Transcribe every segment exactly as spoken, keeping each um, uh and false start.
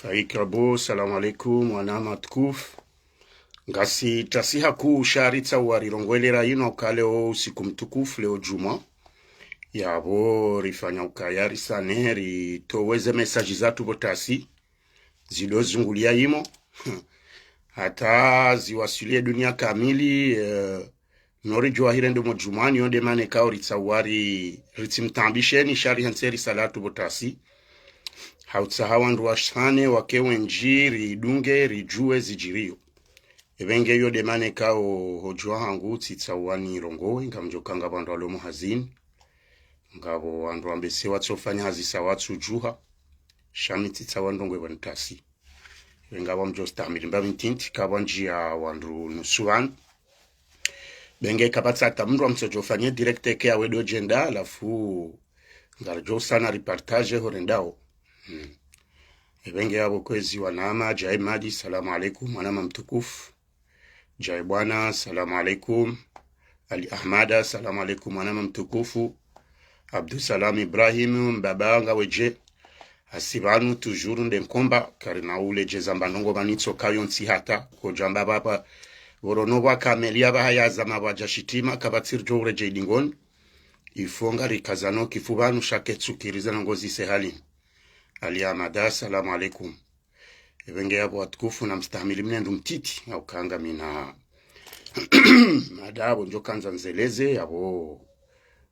Faik Abu, salamu alaikum, wanama tukufu. Ngasi tasi haku sha ritsaha rilongwelera yinu uka leo usiku mtukufu, leo djumwa. Yapvo rifanya ukaya risane, ritowe ze message zatru pvo tasi, zido zunguliya yimo. Hata ziwaswiliye duniya kamili, eh, no ridjuwa hirende mo djumwani, yo nde mana ikao ritsaha ri-, ritsimtambisheni, sha rihantsi risala tu pvo tasi. Hautsaha wandru wasane, wake wendji, ridunge, ridjuwe zidjiriyo. Epvenge yo nde mana ikao ho djuha hangu tsitsaha nirongowe, ngamdjo kanga wandru walo mo hazini. Ngapvo wandru wambese watsofanya hazi sa watsudjuha. Sha mi tsitsaha ndrongowe pvanu tasi. Epvenge wamdjo stahamili mbapvi ntiti, kapvwa ndjiya wandru nusu pvanu. Epvenge kapvatsi hata mndru amtsodjo fanye direct eke yawe ndo djenda, halafu ngaridjo usana ripartage ho rendao. Hmm. Epvenge yapvo kwezi wanama, Djae Madi, salamu alaikum, wanama mtukufu. Djae Bwana, salamu alaikum. Ali Ahmada, salamu alaikum, wanama mtukufu. Abdusalam Ibrahim, mbaba ngawe dje. Hasi pvanu toujours nde nkomba, karina uledjeza mba ndrongo pvanu itsoka yontsi hata, kodjamba pvapvo, pvorono pvwa kameli ya pvahaya zama pvwadja shitima, kapvatsi ridjo uredjei dingoni. Ifo ngarikazano kifu pvanu sha ketsu kiriza ndrongo zise halini. Ali Ahmada, salamu alaikum. Epvenge yapvo watukufu namstahamili mnendru mtiti, hauka ngamina mada yapvo ndjo kandza nzeleze, yapvo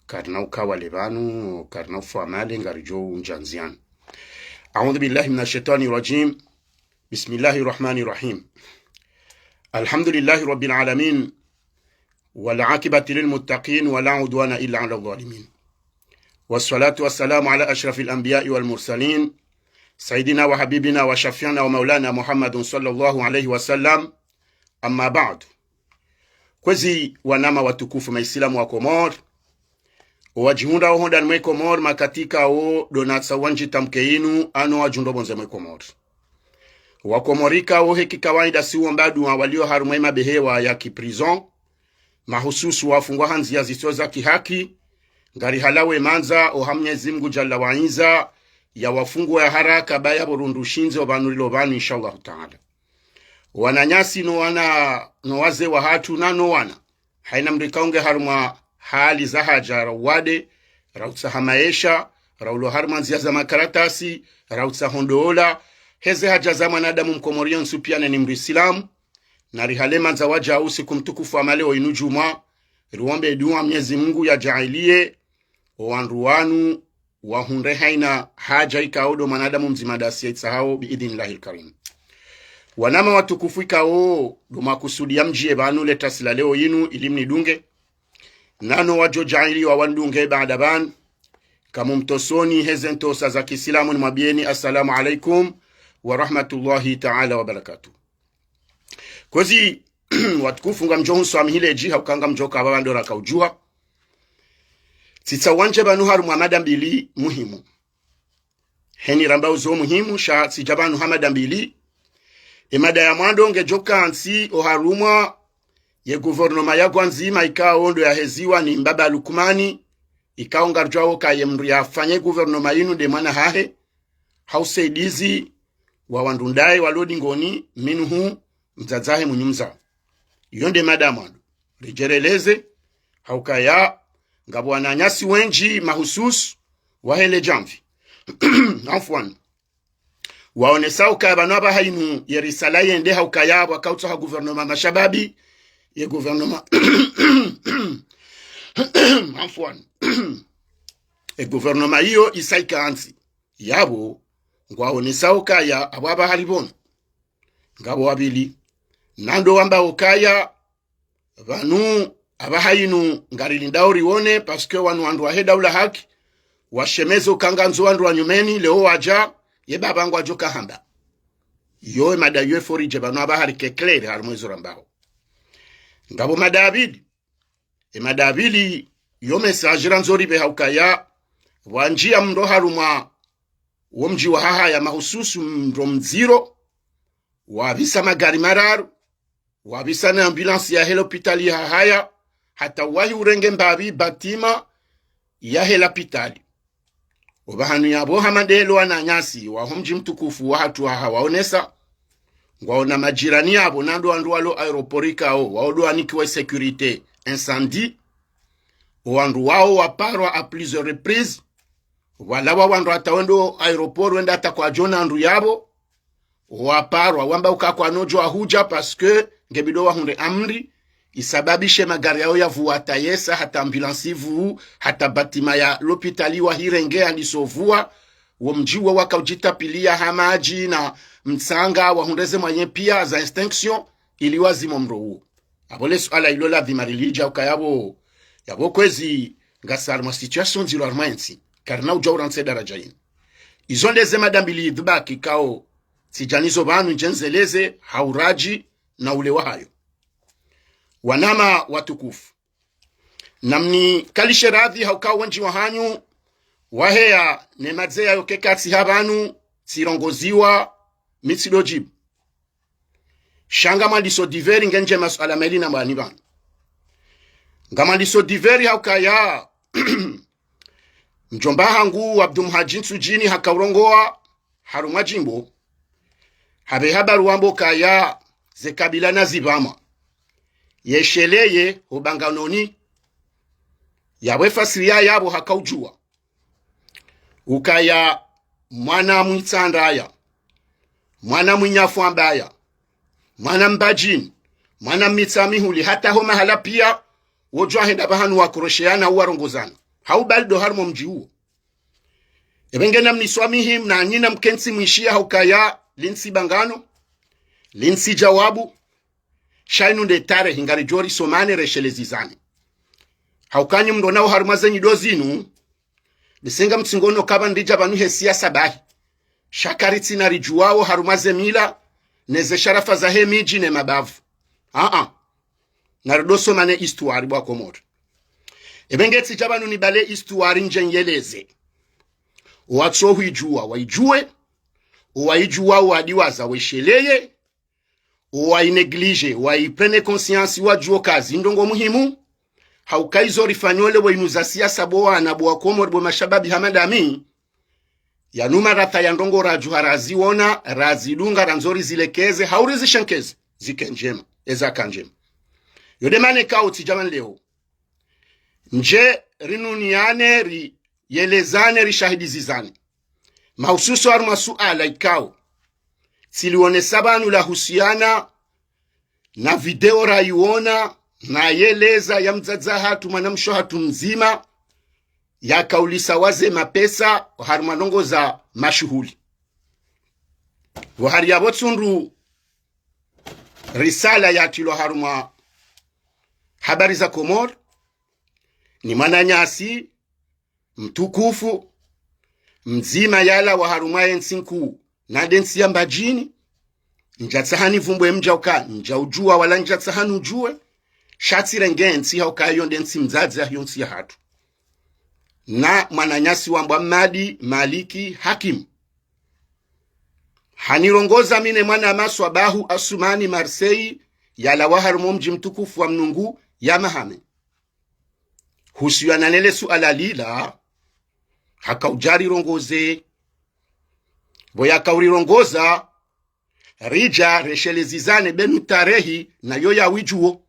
karina uka wale pvanu, karina ufwa male, ngaridjo undja ndziani. أعوذ بالله من الشيطان الرجيم. بسم الله الرحمن الرحيم. الحمد لله رب العالمين. والعاقبة للمتقين ولا عدوان إلا على الظالمين. والصلاة والسلام على أشرف الأنبياء والمرسلين سيدنا وحبيبنا وشفيعنا ومولانا محمد صلى الله عليه وسلم. أما بعد. Kwezi wanama watukufu maisilamu wa Komori, owadjihundra oho ndani mwe Komori makatika wo ndo natsaha wandji tamke yinu, ano wadjihundra opvondze mwe Komori. Wakomori ikao he kikawaida si womba dua walio harumwa emabehewa ya kiprison, mahususu wafungwa ha ndziya zitso za kihaki, ngarihalawo emandza oha Mnyezi Mngu Jalla wa Izza, yawafunguwe ya haraka ba yapvo rundru shindze opvanu rilo pvanu, inshallah taala. Wananyasi no wana, no wazee wahatru na no wana. Haina mndru ikao nge harumwa hali za haja ra uwade, ra utsaha maesha, ra ulo harumwa ndziya za makaratasi, ra utsaha ndola. Heze haja za mwanadamu mkomori yontsi pia neni mndru isilamu. Narihale mandza wadja usiku mtukufu wa maleo inu djumwa. Riwombe dua Mnyezi Mngu yadjaaliye owandru wanu wahundre haina haja ikao ndo mwanadamu mdzima ndasi yaitsahao biidhnillahi lkarim. Wanama watukufu ikao ndo makusudi ya mdjiye pvanu le tasi la leo yinu ili mnidunge. Nano wadjo djaaliwa wandunge baada pvanu. Kamumtosoni heze ntosa za kiisilamu nimwambiyeni assalamu alaikum wa rahmatullahi taala wa barakatuh. Kwezi watukufu ngamdjo hunswamihi ledji hauka ngamdjo ka pvapvo ndo raka udjuha. Tsitsaha wandje pvanu harumwa mada mbili muhimu. Heni ramba uzo muhimu sha tsidja pvanu ha mada mbili. Emada ya mwando ngedjo kantsi oharumwa ye gouvernement ya gwandzima ikao ndo yaheziwa ni mbaba Lukmani, ikao ngaridjuwao ka ye mndru yafanye gouvernement yinu nde mwana hahe, ha usaidizi wa wandru ndaye walo dingoni, minhu mdzadze hahe mnyumza. Iyo nde mada ya mwando. Ridjereleze, haukaya, ngapvo wananyasi wendji mahususu, wahele djamvi. Afwan. Waonesa ukaya pvanu apvaha inu ye risala yende haukaya pvwakautsaha gouvernement mashababi, ye gouvernement. Afwan. E gouvernement iyo isa ikantsi. Yapvo, ngwaonesa ukaya apvo apvaha ripvono. Ngapvo wapvili. Nando wamba ukaya, pvanu apvaha inu ngarilindao rione, parce que wanu wandru wahe daula haki, washemeza uka ngwandzo wandru wa nyumeni, leo wadja, ye baba ngwadjo kahamba. Yo emada yo efo ridje pvanu apvaha rike clair harumwa ezo rambao. Ngapvo mada ya pvili. Emada ya pvili, yo message randzo ripve haukaya, pvwandjiya mndro harumwa wo mdji wa Hahaya mahususu mndro mdziro, wapvisa magari mararu, wapvisa na ambulance yahe lopitali ya Hahaya, hata wahi urenge mbapvi batima yahe lopitali. Opvahanu yapvo hama ndelo wananyasi waho mdji mtukufu wahatru haha waonesa, ngwaona madjirani yapvo na ndo wandru walo aéroport ikao wao ndo wanikiwa sécurité incendie. Owandru wao waparwa à plusieurs reprises. Walawa wandru hata wendo aéroport wenda hata kwadjona ndru yapvo. Waparwa, wamba uka kwanodjo wahudja parce que ngebidi wahundre amri, isababishe magari yao yavua hata yesa, hata ambulance ivuu, hata bâtiment ya lopitali wahirenge yandisovua, wo mdji uwo wakaudjitapilia ha madji na mtsanga, wahundre ze moyens pia za extinction, ili wazime omdro uwo. Apvo le suala ilo ladhima rilidja uka yapvo, yapvo kwezi ngasi harumwa situation ndziro harumwa entsi, karina udja urantsi daraja yinu. Izo nde ze mada mbili dhubaki ikao tsidja nizo pvanu ndje nzeleze ha uradji na ule wahayo. Wanama watukufu, namnikalishe radhi ha uka wendji wahanyu waheya ne madze yayo ke katsi ha pvanu tsirongoziwa mi tsidodjibu. Sha ngamwandiso divers ngendje masuala meli na mbani pvanu. Ngamwandiso divers ha ukaya mdjomba hangu Abdu Muhadji Ntsudjini hakaurongoa harumwa djimbo, hapveha barua mbo kaya ze kabila na zipvama. Yesheleye ho Banganoni, yapvo efasiri ya yapvo hakaudjua ukaya mwana Mwitsandraya, mwana Mwinyafwambaya, mwana Mbadjini, mwana Mitsamihuli, hata ho mahala pia, wodjo wahenda pvahanu wakorosheana uwarongozana. Haubali ndo harumwa mdji uwo. Epvenge namniswamihi, mnanyina mkentsi mwishiya ha ukaya lintsi bangano, lintsi jawabu, sha inu nde tarehi ngaridjo risomane reshelezizane. Ha ukanyi mndronao harumwa ze nyido zinu, nisinga mtsingono kaba ndidja pvanu he siasa bahi. Sha karitsina ridjuwao harumwa ze mila, ne ze sharafa zahe midji ne mabavu. Aa. Naridosomane histoire bo wa Komori. Epvenge tsidja pvanu nibale histoire ndje nyeleze. Owatso huidjuwa waidjuwe, owaidjuwa owadiwaza wesheleye, owainégliger, waiprendre conscience wadjuwe uka zi ndrongo muhimu, ha uka izo rifanyao leo inu za siasa bo wana bo wa Komori bo mashababi hama ndami, yanu maratha ya ndrongo radjuha raziona, razidunga, randzo rizilekeze, hau rizishenkeze, zike ndjema, eza ka ndjema. Yo nde mana ikao tsidja pvanu leo ndje rinuniane, riyelezane, rishahidizizane. Mahususu harumwa suala ikao tsilionesa pvanu lahusiana na video raiona, nayeleza ya mdzadze hatru, mwanamshe hatru mdzima, yakaulisa waze mapesa harumwa ndrongo za mashuhuli. Wo hari yapvo tsundu risala yatrilwa harumwa Habari za Komori, ni mwananyasi mtukufu, mdzima yalawa harumwa yentsi nkuu, na nde ntsi ya Mbadjini, ndjatsaha nivumbuwe mdja uka ndjaudjuwa wala ndjatsaha nudjuwe, sha tsirenge ntsi ha uka iyo nde ntsi mdzadze yaho ntsi yahatru. Na mwananyasi wambwa Mmadi Maliki Hakimu. Hanirongoza mi ne mwanama Swabahu Asumani Marseille, yalawa harumwa mdji mtukufu wa Mnungu ya Mahame. Husiana nele suala lila, hakaudja rirongoze. Pvo yakaurirongoza, ridja reshelezizane benu tarehi nayo yawidjuwo.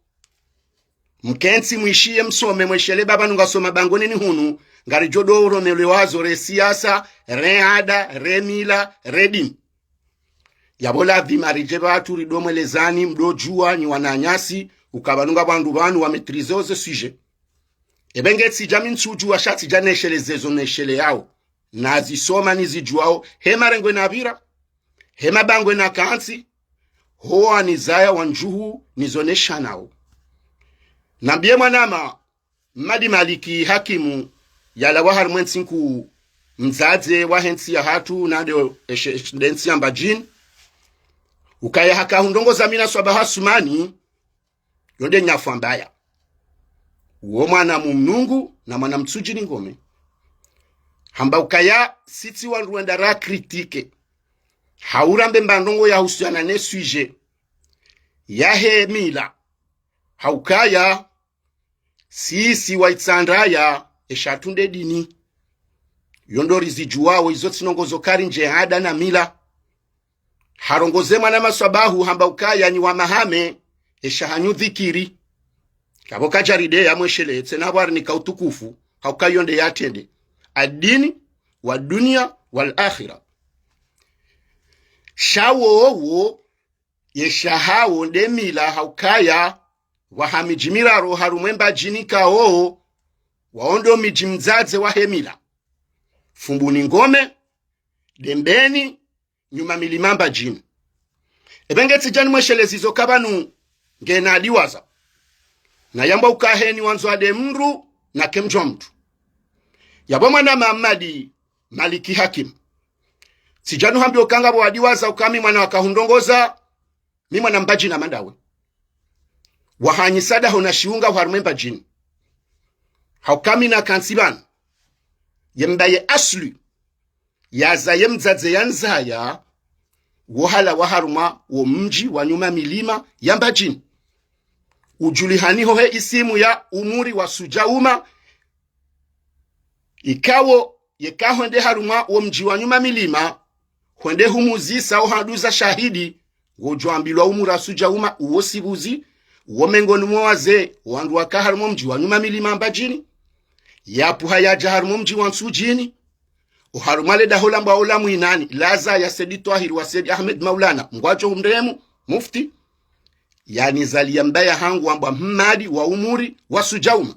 Mkentsi mwishiye msome mweshele baba nungasoma bangoni ni hunu, ngaridjo ndo uromelewazo re siasa, re ada, re mila, re dini. Yapvo ladhima ridje pvatsu ridomwelezani mdodjuwa nyi wananyasi, uka pvanu ngapvo wandru pvanu wa maîtriser oze sujet. Epvenge tsidja mi ntsudjuwa sha tsidja nesheleze zo nesheleyao. Nazisoma nizidjuwao, he marengwe napvira, he mabangwe nakantsi, ho wanizaya wandjuhu nizoneshanao. Nambiye mwanama, Mmadi Maliki Hakimu, yalawa harumwa entsi nkuu, mdzadze wahe ntsi yahatru, na nde, eshe, nde ntsi ya Mbadjini. Ukaya haka hundrongoza mi na Swabahu Asumani, yo nde Nyafwambaya. Uwo mwana Mumnungu na mwana Mtsudjini Ngome. Hamba ukaya si tsi wandru wenda ra critiquer. Hau rambe mba ndrongo yahusiana ne sujet yahe mila. Ha ukaya sisi wa Itsandraya, eshatru nde dini. Yo ndo rizidjuwao, izo tsi ndrongoo zo kari ndje ada na mila. Harongoze mwana maswabahu hamba ukaya nyi wa Mahame, esha hanyu dhikiri. Kapvo kadjaride ya mweshelee, tsena pvwari nika utukufu, hauka yo nde ya trende. Ad-dini, wa dunya, wal akhira. Sha wowo, yesha hawo nde mila haukaya, waha midji miraru harumwa e Mbadjini kawo, wawo ndo midji mdzadze wahe mila. Fumbuni Ngome, Dembeni, Nyuma Milima Mbadjini. Ebe nge tsidjani mweshelezi zo ka pvanu ngena diwaza. Na yamba uka heni wandzo ade mndru, na ke mdjuwa mndru. Yapvo mwana Mahamadi Maliki Hakim. Tsidjani uhambia uka ngapvo wadiwaza uka mi mwana wakahundrongoza, mi mwana Mbadjini hama ndawe. Wahanyisa daho na shiunga uharumwa e Mbadjini. Hauka mi nakantsi pvanu. Ye mbaye asli. Yaza ye mdzadze ya ndzaya, wo halawa harumwa wo mdji wa Nyuma Milima ya Mbadjini. Udjulihani hohe isimu ya Umuri wa Sudjauma, ikawo yeka hwende harumwa wo mdji wa Nyuma Milima, hwende humuzisa ohanduza shahidi, ngodjo ambilwa Umuri wa Sudjauma uwo sipvuzi, uwo mengoni mwa wazee, wandru waka harumwa wo mdji wa Nyuma Milima Mbadjini, yapvuha yadja harumwa wo mdji wa Ntsudjini, oharumwa le daho lambwa ola Mwinani, laza ya Said Twahir wa Said Ahmed Maulana, Mngu nadjo humrehemu, mufti, yanizaliya mbaya hangu wambwa Mmadi wa Umuri wa Sudjauma.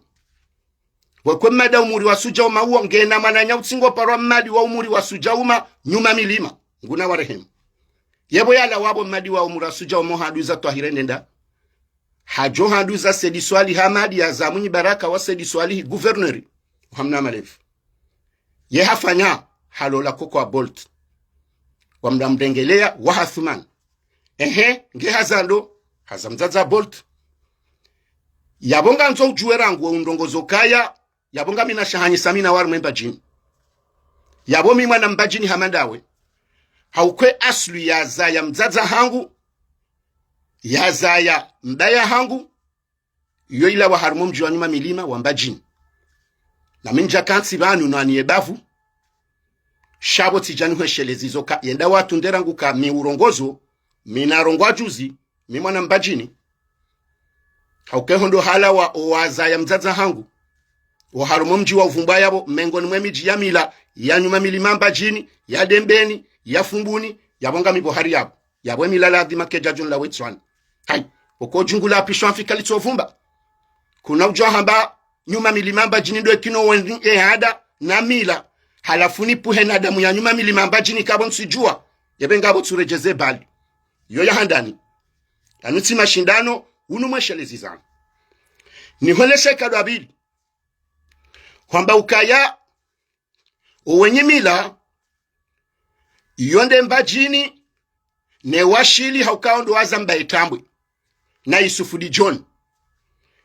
Wekwe Mmadi wa Umuri wa Sudjauma uwo, ngena mwananya utsi ngo parwa Mmadi wa Umuri wa Sudjauma, Nyuma Milima, Mngu nawarehemu. Yepvo yalawa pvo Mmadi wa Umuri wa Sudjauma ohanduza Twahir ndenda. Hadjo handuza Said Swalihi Hamadi yaza Mwinyi Baraka wa Said Swalihi gouverneur. Uhamna malevu. Ye hafanya halola koko wa Bolt. Wamda mrengeleya wa Hathumani. Ehe, nge haza ndo, haza mdzadze Bolt. Yapvo ngandzo udjuwe rangu we undrongozo kaya, yapvo ngami na shahanyisa mi na harumwa e Mbadjini. Yapvo mi mwana Mbadjini hama ndawe. Hauka e asli yazaya mdzadze hangu, yazaya mbaya hangu, yo ilawa harumwa wo mdji wa Nyuma Milima wa Mbadjini. Na mi ndja kantsi pvanu no ani ye bavu, sha pvo tsidjani uheshelezi zo ka, yenda watru ndera ngu ka mi urongozo, mi narongoa juzi, mi mwana Mbadjini. Hauka e ho ndo halawa owazaya mdzadze hangu. Oharumwa wo mdji wa Uvumbwa yapvo, mengoni mwe midji ya mila, ya Nyuma Milima Mbadjini, ya Dembeni, ya Fumbuni, yapvo ngami pvo hari yapvo. Yapvo e mila ladhima kedja djoni la wetswani. Hayi, oko djungu la pishwa mfi kalitso vumba. Kuna udjo hamba Nyuma Milima Mbadjini ndo ekino weni e ada na mila. Halafu nipvuhe na damu ya Nyuma Milima Mbadjini kapvo ntsidjuwa. Yebe ngapvo tsuredjeze bali. Yo ya handani. Yanu tsi mashindano, unu mweshelezi zanu. Nihweleshe kadwa pvili. Hwamba ukaya, owenyi mila, yo nde Mbadjini, ne Washili hauka wo ndo waza Mbaye Tambwe. Na Isufu Dijoni.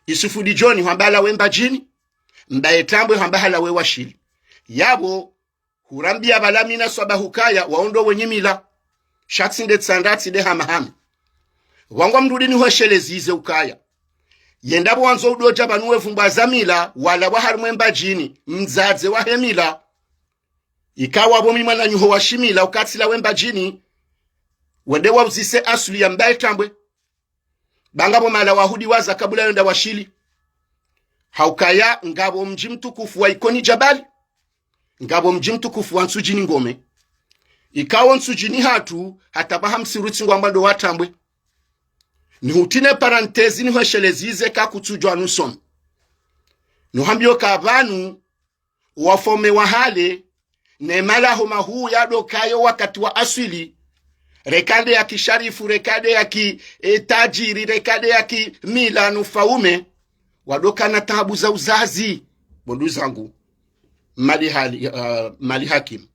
Isufu Dijoni hwamba halawa e Mbadjini, Mbaye Tambwe hwamba halawa e Washili. Yapvo, hurambia pvala mi na swaba hukaya, wawo ndo wenyi mila. Sha tsi nde Tsandra tsi nde Hamahame. Wangu wa mdrudi nihweshelezi ze ukaya. Yenda pvo wandzo udodja pvanu we vumbwa za mila, walawa harumwa e Mbadjini, mdzadze wahe mila. Ikawa pvo mi mwananyaho wa shimila uka tsilawa e Mbadjini, wende wauzise asli ya Mbaye Tambwe. Ba ngapvo mahala wahudiwaza kabula yenda Washili. Haukaya ngapvo mdji mtukufu wa Ikoni Djabali. Ngapvo mdji mtukufu wa Ntsudjini Ngome. Ikawo Ntsudjini hatru hata pvaha msiru tsi ngwambwa ndo wa Tambwe. Nihutine parantezi nihweshelezi ze ka kutsudjwa nusomi. Nuhambio ka pvanu wafaume wa hale, ne malaho mahuu ya ndo kayo wakati wa aswili, reka nde ya kisharifu, reka nde ya ki, e, tajiri, reka nde ya ki mila no ufaume, wa ndo kana taabu za uzazi, bo nduzangu, Mali hali, ah, Mali Hakim.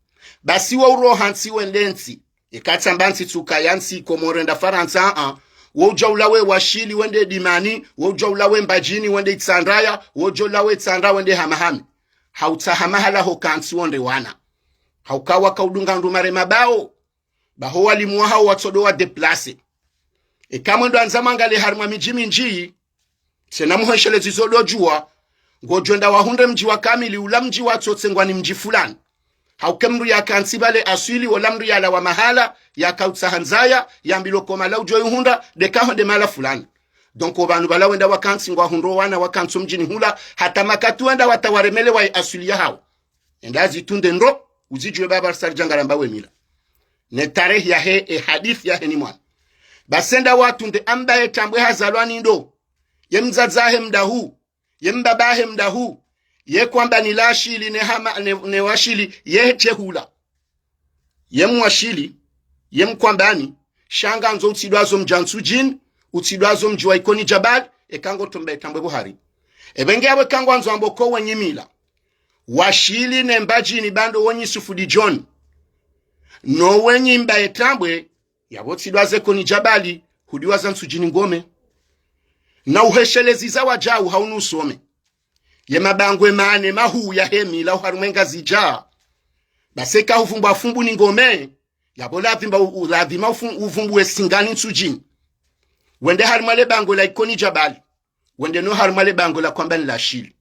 Basi wa uroha ntsi wende ntsi, eka tsamba ntsi tsuka ya ntsi Komori nda Farantsa, a, wo udja ulawe Washili wende Dimani, wo udja ulawe Mbadjini wende Itsandraya, wo udja ulawe Itsandraya wende Hamahame. Hautsaha mahala ho kantsi wonde wana. Hauka waka udunga ndrumare mabao. Ba ho walimu wahawo watsodo wa déplacer. Eka mwendo andza mwangalie harimwa midji mindji, tsena muhweshelezi zo ndo djuwa, ngodjo enda wahundre mdji wa kamili, ula mdji watsotsengwa ni mdji fulani. Hauka mndru yakantsi pvale aswili, wola mndru yalawa mahala, yakautsaha ndzaya, yambilwa ko mahala udjo ihundra, ndeka honde mahala fulani. Donc, opvanu pvala wenda wakantsi ngwahundro wana wakantsi omdjini hula, hata makati wenda watawaremele waye aswili yahawo. Enda zitunde ndro, uzidjuwe baba risali djanga ramba we mila. Ne tarehi yahe, e hadisi yahe ni mwana. Basi enda watunde amba ye tambwe hazalwa ni ndo. Ye mdzadze wahe mdahu. Ye mbaba wahe mdahu. Ye kwamba ni lashili ne hama, ne, ne washili, ye hetshe hula. Ye mwashili, ye mkwambani, sha ngandzo utsidwazo mdja Ntsudjini, utsidwazo mdji wa Ikoni Djabali, eka ngo tomba ye tambwe buhari. Epvenge yapvo eka ngwandzo wambo ko wenyi mila. Washili ne Mbadjini bando wenyi Sufudi John. No wenyi mba ye tambwe, yapvo tsidwaze Ikoni Djabali, hudiwaza Ntsudjini Ngome. Na uheshelezi za wadjau haunu usome. Ye mabangwe mane mahuu yahe mila oharumwa e Ngazidja. Basi eka huvumbwa Fumbuni Ngome, yapvo ladhima u-, u-, ladhima ufu-, uvumbuwe Singani Ntsudjini. Wende harumwa le bangwe la Ikoni Djabali. Wende no harumwa le bangwe la kwamba ni lashili.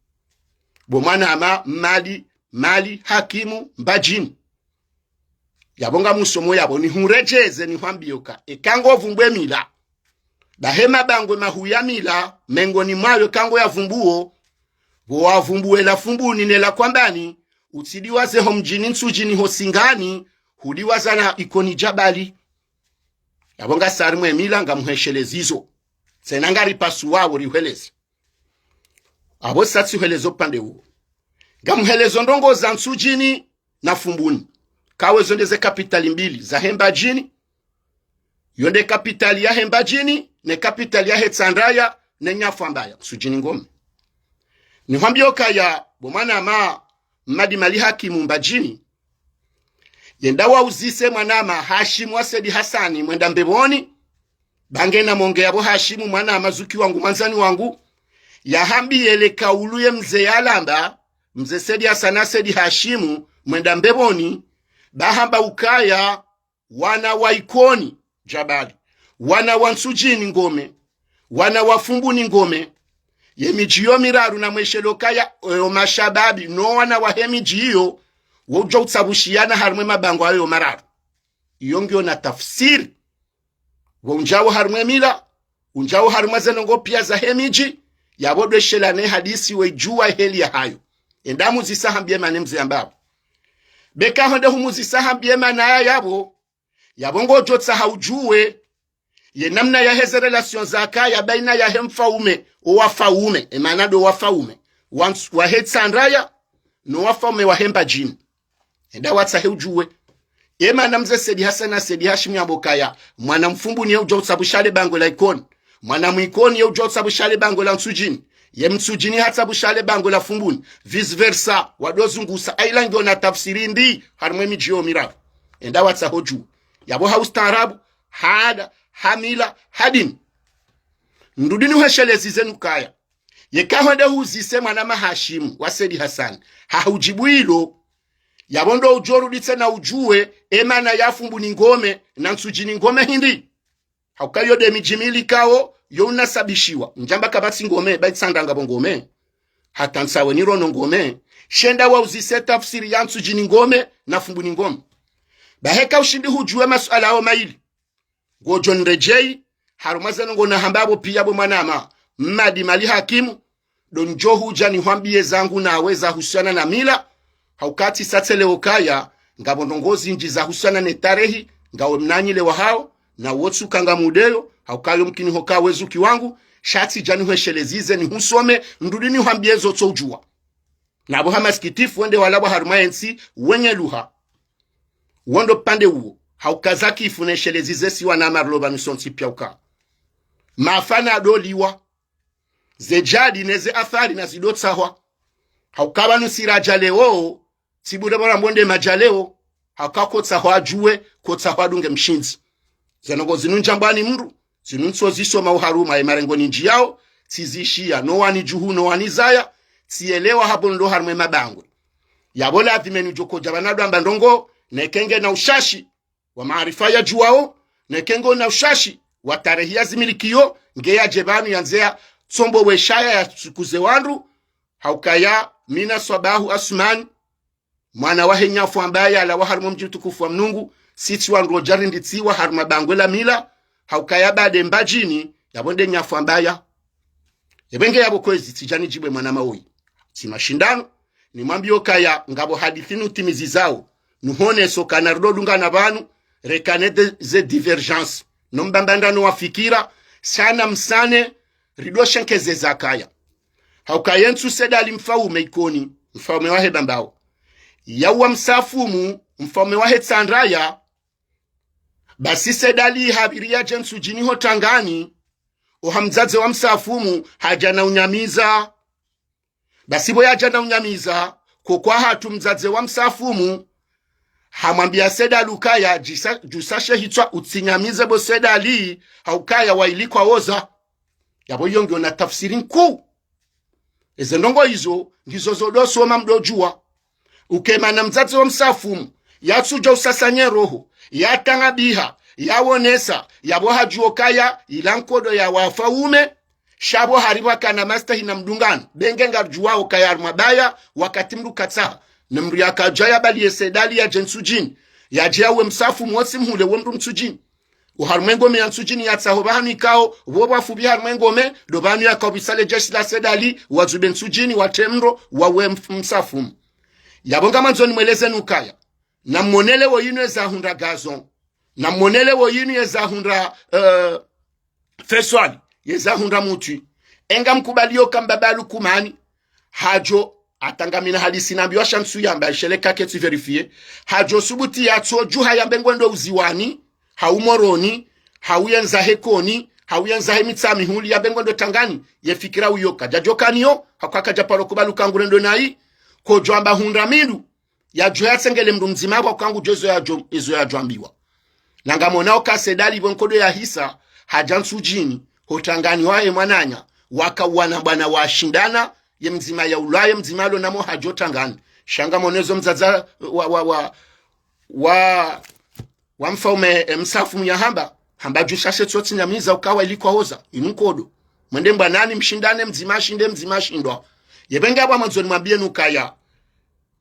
Bo mwanama Mmadi, Mali, Hakimu, Mbadjini. Yapvo ngamsomo yapvo, nihuredjeze nihwambiyo ka, eka ngovumbwe mila. Bahi ye mabangwe mahuu ya mila, mengoni mwayo eka ngoyavumbuo, pvo wavumbuwe la Fumbuni ne la Kwambani, utsidiwaze ho mdjini Ntsudjini ho Singani, hudiwaza na Ikoni Djabali. Yapvo ngasi harimwa e mila ngamheshelezo izo. Tsena ngaripasuwawo rihweleze. Apvo sa tsihwelezo upande uwo. Ngamhelezo ndrongoo za Ntsudjini na Fumbuni. Kawe zo nde ze kapitali mbili zahe Mbadjini. Yo nde kapitali yahe Mbadjini, ne kapitali yahe Tsandraya, ne Nyafwambaya, Ntsudjini Ngome. Nihwambiyo kaya, bo mwanama Mmadi Mali Hakimu Mbadjini. Yenda wauzise mwanama Hashimu wa Sedi Hasani Mwenda Mbepvoni, ba ngena monge yapvo Hashimu mwanama zuki wangu mwandzani wangu, yahambiye le kaulu ye mze yalamba, mze Sedi Hasani Sedi Hashimu Mwenda Mbepvoni, ba hamba ukaya, wana wa Ikoni Djabali, wana wa Ntsudjini Ngome, wana wa Fumbuni Ngome, ye midji yo miraru namweshelo kaya, yo mashababi, no wana wahe midji iyo, wo udjo utsabushiyana harimwa e mabangwe ayo yo mararu. Iyo ngiyo na tafsiri. Wo undjawo harimwa e mila, undjawo harimwa ze ndrongoo piya zahe midji, yapvo dweshelane hadisi we djuwa heli yahayo. Enda muzisa hambiye mana e mze yambapvo. Beka honde humuzisa hambiye mana ya yapvo, yapvo ngodjo tsaha udjuwe, ye namna yahe ze relation zakaya baina yahe mfaume, o wafaume, e mana ndo wafaume, wa Ntsu-, wahe Tsandraya, no wafaume wahe Mbadjini. Enda watsahe udjuwe. E mana mze Sedi Hasani Sedi Hashimu yambo kaya, mwana Mfumbuni ye udjo utsabusha le bangwe la Ikoni. Mwana Mwikoni ye udjo utsabusha le bangwe la Ntsudjini. Ye Mtsudjini hatsabusha le bangwe la Fumbuni. Vice versa, wado zungusa. Ayila ngiyo na tafsiri mbi, harimwa e midji yo miraru. Enda watsaho udjuwe. Yapvo ha ustaarabu, ha ada, ha mila, ha dini. Ndrudi nihweshelezi zenu kaya. Yeka honde huzise mwanama Hashimu wa Sedi Hasani. Hahudjibu ilo. Yapvo ndo udjo rudi tsena udjuwe, e mana ya Fumbuni Ngome, na Ntsudjini Ngome hindri. Hauka yo nde midji mili kawo, yo unasabishiwa. Ndjamba kapvatsi Ngome, ba Itsandra ngapvo Ngome. Hata Ntsaweni rono Ngome. Shenda wauzise tafsiri ya Ntsudjini Ngome, na Fumbuni Ngome. Bahi eka ushindi hudjuwe masuala yawo mayili. Ngodjo niredjeyi, harumwa ze ndrongoo nahamba pvo piya bo mwanama, Mmadi Mali Hakimu, ndo ndjo hudja nihwambiye zangu nawe zahusiana na mila, hauka tsi sa tsi leo kaya, ngapvo ndrongoo zindji zahusiana ne tarehi, ngawe mnanyi le wahao, na wotsu ka ngamudeyo, hauka yo mkini hoka we zuki wangu, sha tsi dja nihweshelezi ze nihusome, ndrudi nihwambiye zo tso udjuwa. Napvo ha masikitifu wende walapvwa harumwa ye ntsi wenye luha. Wo ndo upande uwo, hauka za kifu ne shelezi ze si wanama rilo pvanu sontsi piya uka. Mafa nado liwa. Ze djadi ne ze athari na zido tsahwa. Hauka pvanu si radja leo, tsi bure pvo rambo nde madja leo, hauka kotsahwa adjuwe, kotsahwa adunge mshindzi. Ze ndrongoo zinu ndjambwa ni mndru, zinu ntso zisoma oharumwa ye marengoni ndjiyao, tsizishiya, no wani djuhu, no wani zaya, tsielewa hapvo ndo harimwa e mabangwe. Yapvo ladhima eni udjo kodja pvanu ndo amba ndrongoo, neke nge na ushashi wa maarifa ya djuwao, neke nge na ushashi wa tarehi ya zimilikiyo, nge yadje pvanu yandze ya tsombo we shaya ya sukuze wandru, haukaya mina Swabahu Asumani, mwana wahe nyafu ambaya, la wa harumwa mdji mtukufu wa Mnungu, sitsi wandru odja rinditsiwa harumwa bangwe la mila, haukaya bade Mbadjini, yapvo nde nyafu ambaya. Yepvenge yapvo kwezi, tsidja nidjibwe mwanama woyi. Tsi mashindano, nimwambiyo kaya, ngapvo hadisi nutimizizao, nuhoneso kana ridodungana pvanu, rekane de, ze divergence, no mbambandano wa fikira, sana msane, ridoshenkezeza kaya. Haukaya ntsu Said Ali mfaume Ikoni, mfaume wahe Bambao. Yauwa Msafumu, mfaume wahe Tsandraya, basi Said Ali hapviri yadje Ntsudjini ho Tangani, oha mdzadze wa Msafumu, hadja na unyamiza. Basi pvo yadja na unyamiza, kokwa hatru mdzadze wa Msafumu, hamwambiya Said Ali ukaya, djisa, djusa she hitswa utsinyamize bo Said Ali, haukaya wailikwa woza. Yapvo iyo ngiyo na tafsiri nkuu. Eze ndrongo izo, ngizo zodosoma mdodjuwa. Ukemana mdzadze wa Msafumu, yatsudja usasanye roho, yatangabiha, yawonesa, yapvo hadjuwo kaya, ila nkodo ya wafaume, sha pvo haripvwa kana mastehi na mdungano, benge ngarudjuwao kaya harumwa baya, wakati mdru katsaha, ne mdru yakadja yabaliye Said Ali yadje Ntsudjini, yadje yauwe Msafumu wontsi mhule wo mdru Mtsudjini. Oharumwa engome ya Ntsudjini yatsaho pvahanu ikao, pvo pvwafupvi harumwa engome, ndo pvanu yakao pvisale jeshi la Said Ali, wadzube Ntsudjini, watemro, wauwe Mf-, Msafumu. Yapvo ngamwandzo nimweleze nukaya. Na monele wo yinu yeza hundra Gazon. Na monele wo yinu yeza hundra, eh, Feswali, yeza hundra Mutwi. Enga mkubaliyo ka mbaba Lukumani, hadjo, hata ngamina hadisi nambiwa sha ntsu yamba, ishele kaketsi vérifier. Hadjo subuti yatsodjuha yambe ngwendo Uziwani, hau Moroni, hau yendza he Koni, hau yendza he Mitsamihuli, yambe ngwendo Tangani, ye fikira uyo kadjadjokaniyo, hauka kadjaparo kubaluka ngurendo nayi, kodjo amba hundra mindu, yadjo yatsengele mdru mdzima pvwa kangudjo ezo yadjo, ezo yadjo ambiwa. Na ngamonao ka Said Ali pvo nkodo yahisa, hadja Ntsudjini, ho Tangani wahe mwananya, wakauwana bwana washindana, ye mdzima yaulwa, ye mdzima lo namo hadjo Tangani. Sha ngamonezo mdzadze wa, wa, wa, wa, wa mfaume, eh, Msafumu yahamba, hamba djusa she tsotsi nyamiza ukawa ilikwa woza, inu nkodo. Mwende mbwanani mshindane mdzima ashinde mdzima ashindwa. Yepvenge yapvo ngamwandzo nimwambiye nukaya.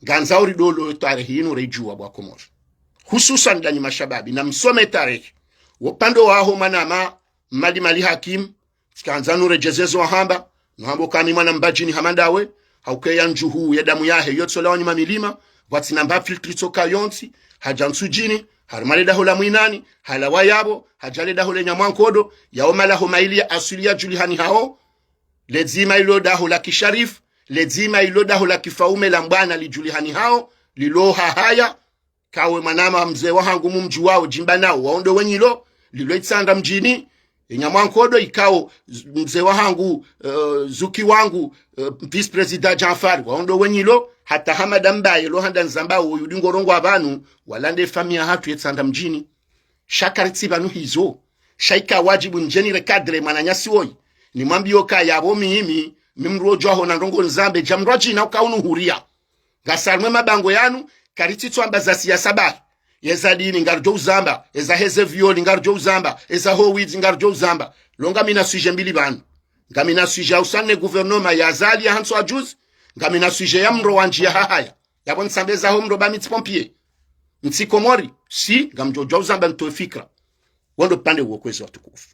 Ngandzao ridolo tarehi inu redjuwa bo Wakomori. Hususan ndanyi mashababi, na msome tarehi. Wo upande waho mwanama, Mmadi Mali Hakim, tsikandza nuredjeze zo wahamba, nuhamba uka mi mwana Mbadjini hama ndawe, hauka ye ndjuhu ye damu yahe yotsolawa nyuma milima, pvwatsina mba filtre tsoka yontsi, hadja Ntsudjini, harumwa le daho la Mwinani, halawa yapvo, hadja le daho le Nyamwankodo, yao malaho maili ya aswili yadjulihanihao, ledzima ilo daho la kisharifu, ledzima ilo daho la kifaume la mbwana lidjulihanihao, lilo Hahaya, kawe mwanama mze wahangu mumdjuwao djimba nao, wao ndo wenyilo, lilo Itsandra mdjini, ye Nyamwankodo ikao z-, mze wahangu, eh, zuki wangu, eh, vice-président Djanfari, wao ndo wenyilo, hata Hamada Mbaye, lo handa nizambao, yudi ngorongowa pvanu, wala nde famiyi yahatru ye Itsandra mdjini. Sha karitsi pvanu hizo. Sha ika wadjibu ndjeni recadrer mwananyasi woyi. Nimwambiyo ka yapvo mimi, mi mdru odjuwa hona ndrongo nizambe, dja mdru adjina uka unu huria. Ngasi harumwa ye mabangwe yanu, karitsi tsamba za siasa bahi. Yeza dini ngaridjo uzamba, eza heze viol ngaridjo uzamba, eza ho widzi ngaridjo uzamba. Lo ngamina sujet mbili pvanu. Ngamina sujet ya usane gouvernement ya Azali ya hantsu ajuzi, ngamina sujet ya mdro wandji ya Hahaya. Yapvo nitsambe zaho mdro ba mi tsi pompier. Ntsi Komori, si, ngamdjo djuwa uzamba nitowe fikira. Wo ndo upande uwo kwezi watukufu.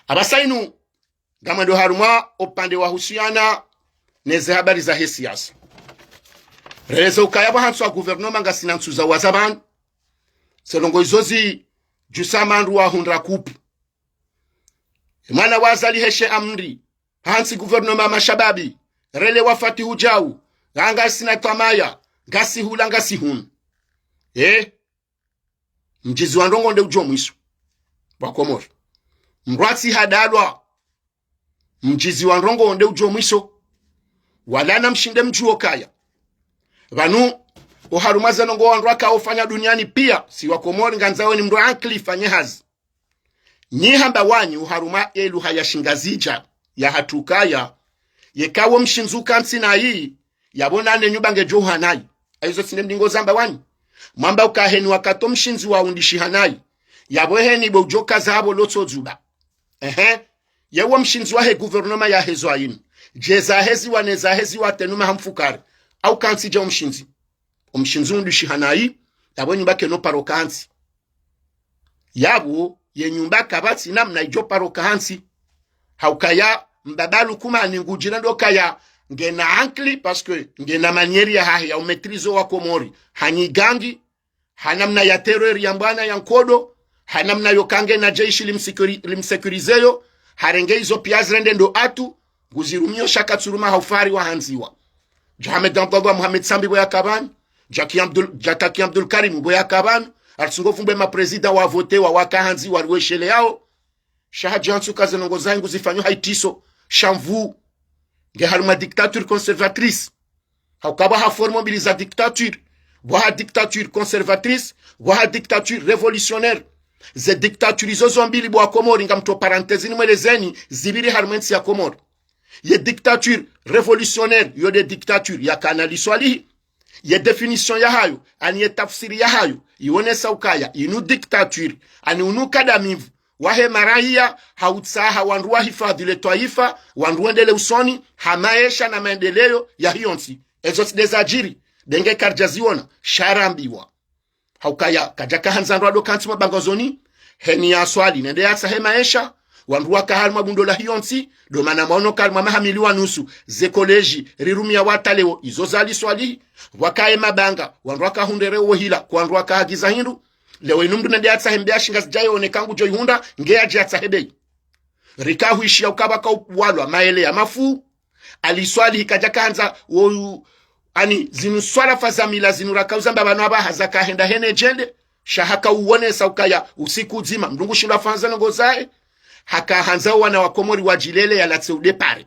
Apvasa inu, ngamwendo harumwa upande wahusiana neze habari zahe siasa. Releze ukaya pvo hantsu wa gouvernement ngasina ntsu za waza pvanu. Ze ndrongo izo zidjusa mandru wahundra kupu. Ye mwana wa Azali heshe amri, hantsi gouvernement mashababi, rele wa Fatihu djau, ngasina twamaya, ngasi hula ngasi hunu. Eh, mdjizi wa ndrongo nde udjo mwiso. Bo Wakomori. Mdru atsi hadalwa. Mdjizi wa ndrongo nde udjo mwiso. Wala na mshinde mdjuwo kaya. Pvanu, oharumwa ze ndrongo wandru waka ufanya duniani pia, si Wakomori ngandzao ni mdru ankili fanye hazi. Nyi hamba wanyi oharumwa ye luha ya shingazidja ya hatru kaya, yeka wo mshindzi uka ntsi nayi, yapvo nane nyumba ngedjo uha nayi. Ayizo tsi nde mdingo zamba wanyi. Mwamba uka heni wakati wo mshindzi wa undishiha nayi. Yapvo heni bo udjo kaza apvo lotso dzuba. Ehe. Ye wo mshindzi wahe gouvernement ya hezo ayinu. Dje za hezi wa ne za hezi wa tenuma hamfukare. Au kantsi dja wo mshindzi. omshindzi undru shihanayi, yapvo nyumba kayino paro kahantsi. Yapvo ye nyumba kapvatsi namna idjo paro kahantsi. Haukaya mbaba Lukumani ngudjira ndo kaya ngena ankili, parce que ngena manière yahahe ya umaîtriser wa Komori. Hanyigangi, ha namna ya terreur ya mbwana ya nkodo, ha namna yo kange na jeshi limsécuri-, limsécuriser yo, harenge izo piya zirende ndo atu, nguzirumio sha katsuruma ha ufari wa handziwa. Dja Ahmed Abdallah Mohamed Sambi pvo yaka pvanu, dja Kaki Abdul, dja Kaki Abdul Karim pvo yaka pvanu, aritsungo fumbwe ma président wa voté wa waka handziwa riweshele yao, sha hadja hantsu ka ze ndrongoo zahe nguzifanyo ha itriso, sha nvuu. Nge harumwa dictature conservatrice. Hauka pvwaha forme mbili za dictature. Pvwaha dictature conservatrice, pvwaha dictature révolutionnaire. Ze dictature izo zo mbili bo wa Komori ngamtso parenthèse nimwelezeni, zipviri harumwa entsi ya Komori. Ye dictature révolutionnaire, yo nde dictature ya Kanali Swalihi. Ye définition yahayo, ani ye tafsiri yahayo, iwonesa ukaya inu dictature, ani unu ukadamivu wahe maraiya, ha utsaha wandru wahifadhwi le twaifa, wandru wendele usoni ha maesha na maendeleyo yahe yontsi. Ezo tsi nde zadjiri, be nge karidja ziwona, sha rambiwa. Haukaya kadjaka handza ndrwa ndo kantsi mabangazoni, heni ya swali nende yatsahe maesha. Wandru waka harumwa bundo lahe yontsi, ndo mana mwaono ka harumwa maha mili wa nusu ze collège rirumia wata leo izo za Ali Swalihi. Waka ye mabanga, wandru waka hundre reo wohila, kwa wandru waka hagiza hindru. Leo inu mndru nende yatsahe mbeya shinga zidjaye one ka ngudjo ihundra, nge yadje yatsahe beyi. Rika hwishiya uka pvaka uwalwa maele ya mafu. Ali Swalihi kadjaka handza woyu, ani zinu swarafa za mila zinu raka uzamba pvanu apvaha zaka henda hene djende, sha haka uwonesa ukaya usiku udzima mndru ngushindwa fanya ze ndrongoo zahe, haka handza wana wa Komori wadjilele yalatse udepare.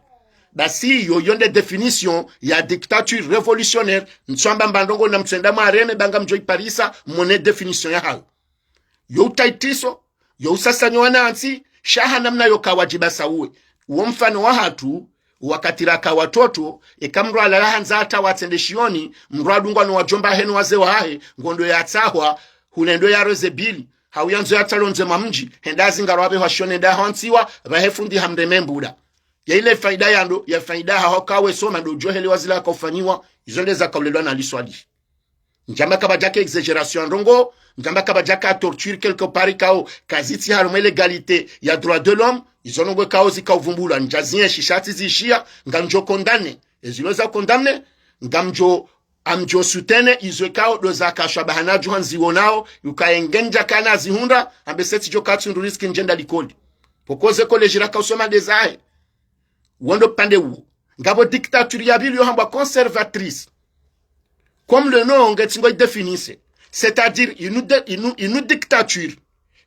Basi iyo, iyo nde définition ya dictature révolutionnaire, ntswamba mba ndrongoo na mtswenda mwareme ba ngamdjo iparisa, mone définition yahayo. Yo utaitriso, yo usasanyo wanantsi, sha ha namna yo kawadjiba sauwe. Uwo mfano wahatru, wakati raka watoto, eka mndru alala handza hata watsende shioni, mndru adungwa no wadjomba heno waze wahahe, ngondo yatsahwa, hule ndo yareze bili, hau yandzo yatsalondze mwa mdji, henda azingarwa pvehwa shioni nda hwantsiwa, pvahe fundi hamreme mbuda. Ya ile faida yando, ya faida haho kawe soma ndo udjo helewa zila kaufanyiwa, izo nde zakaulelwa na Ali Swalihi. Ndjamba kapvadjaka exagération ya ndrongoo, ndjamba kapvadjaka torture quelque part ikao kazitsi harumwa légalité ya droit de l'homme, izo ndrongoo ikao zikauvumbulwa, ndja zienshi sha tsiziishiya, ngamdjo condamné. Ezilo za condamné, ngamdjo, amdjo soutenir izo ikao ndo zakashwa bahana djuha nziwonao, yuka enge ndjakana zihundra, ambe setsi djo katsu ndru risque ndjenda likoli. Pvoko ze collège raka usoma nde zahe. Wo ndo pande uwo. Ngapvo dictature ya pvili yo hambwa conservatrice. Comme le nom nge tsi ngo idéfinir. C'est-à-dire, inu de, inu, inu dictature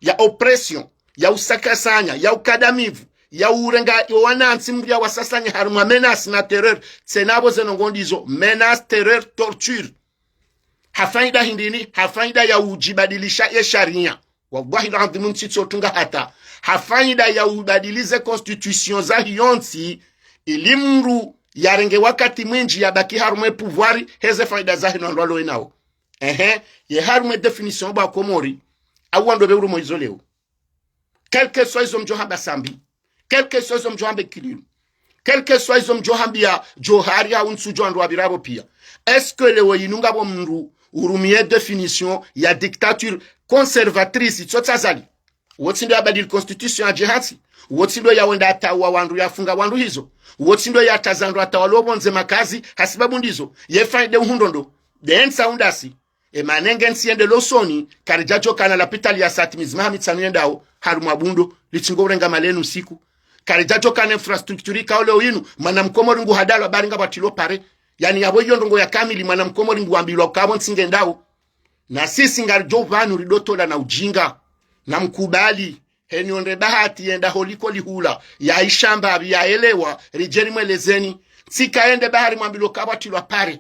ya oppression, ya usakasanya, ya ukadamivu, ya urenga yo wanantsi mndru ya wasasanya harumwa menace na terreur. Tsena apvo ze ndrongoo ndizo, menace, terreur, torture. Ha faida hindrini? Ha faida ya udjibadilisha ye sharia. Wallahi al-adhim ntsitso tunga hata. Ha faida ya ubadilize constitution zahe yontsi, ili mndru yarenge wakati mwindji yabaki harumwa ye pouvoir, heze faida zahe no wandru walo wenao. Ehe, ye harumwa ye définition bo wa Komori, au wandru pve urumwa izo leo. Quel que soit izo mdjo hamba Sambi, quel que soit izo mdjo hamba Ikililu, quel que soit izo mdjo hambia Djohari hau ntsu djo wandru wapvira pvo piya. Est-ce que leo inu ngapvo mndru urumie définition ya dictature conservatrice itso tsi Azali? Wo tsi ndo yabadili constitution ya djihadi? Wo tsi ndo yawenda yatawa wandru yafunga wandru hizo? Wo tsi ndo yataza wandru yatawa lopvondze makazi hasibabu ndizo? Ye faida uhundro ndo? Dentsa undasi. E mana nge ntsi yende losoni, karidjadjokana lapitali ya sati mezi maha mitsanu yendao, harumwa bundo, litsingo urenga malenu siku. Karidjadjokana infrastructure ikao leo inu, mwana mkomori ngu hadalwa bari ngapvatsi lo pare. Yani yapvo iyo ndrongoo ya kamili mwana mkomori ngu wambilwa ukapvo ntsi ngendao. Na sisi ngaridjo pvanu ridotola na ujinga. Na mkubali. Heni onde bahati yenda holiko lihula, ya ishamba apvi ya elewa, ridje rimwelezeni. Ntsi kayende bahari mwambilo kapvatsi lwa pare.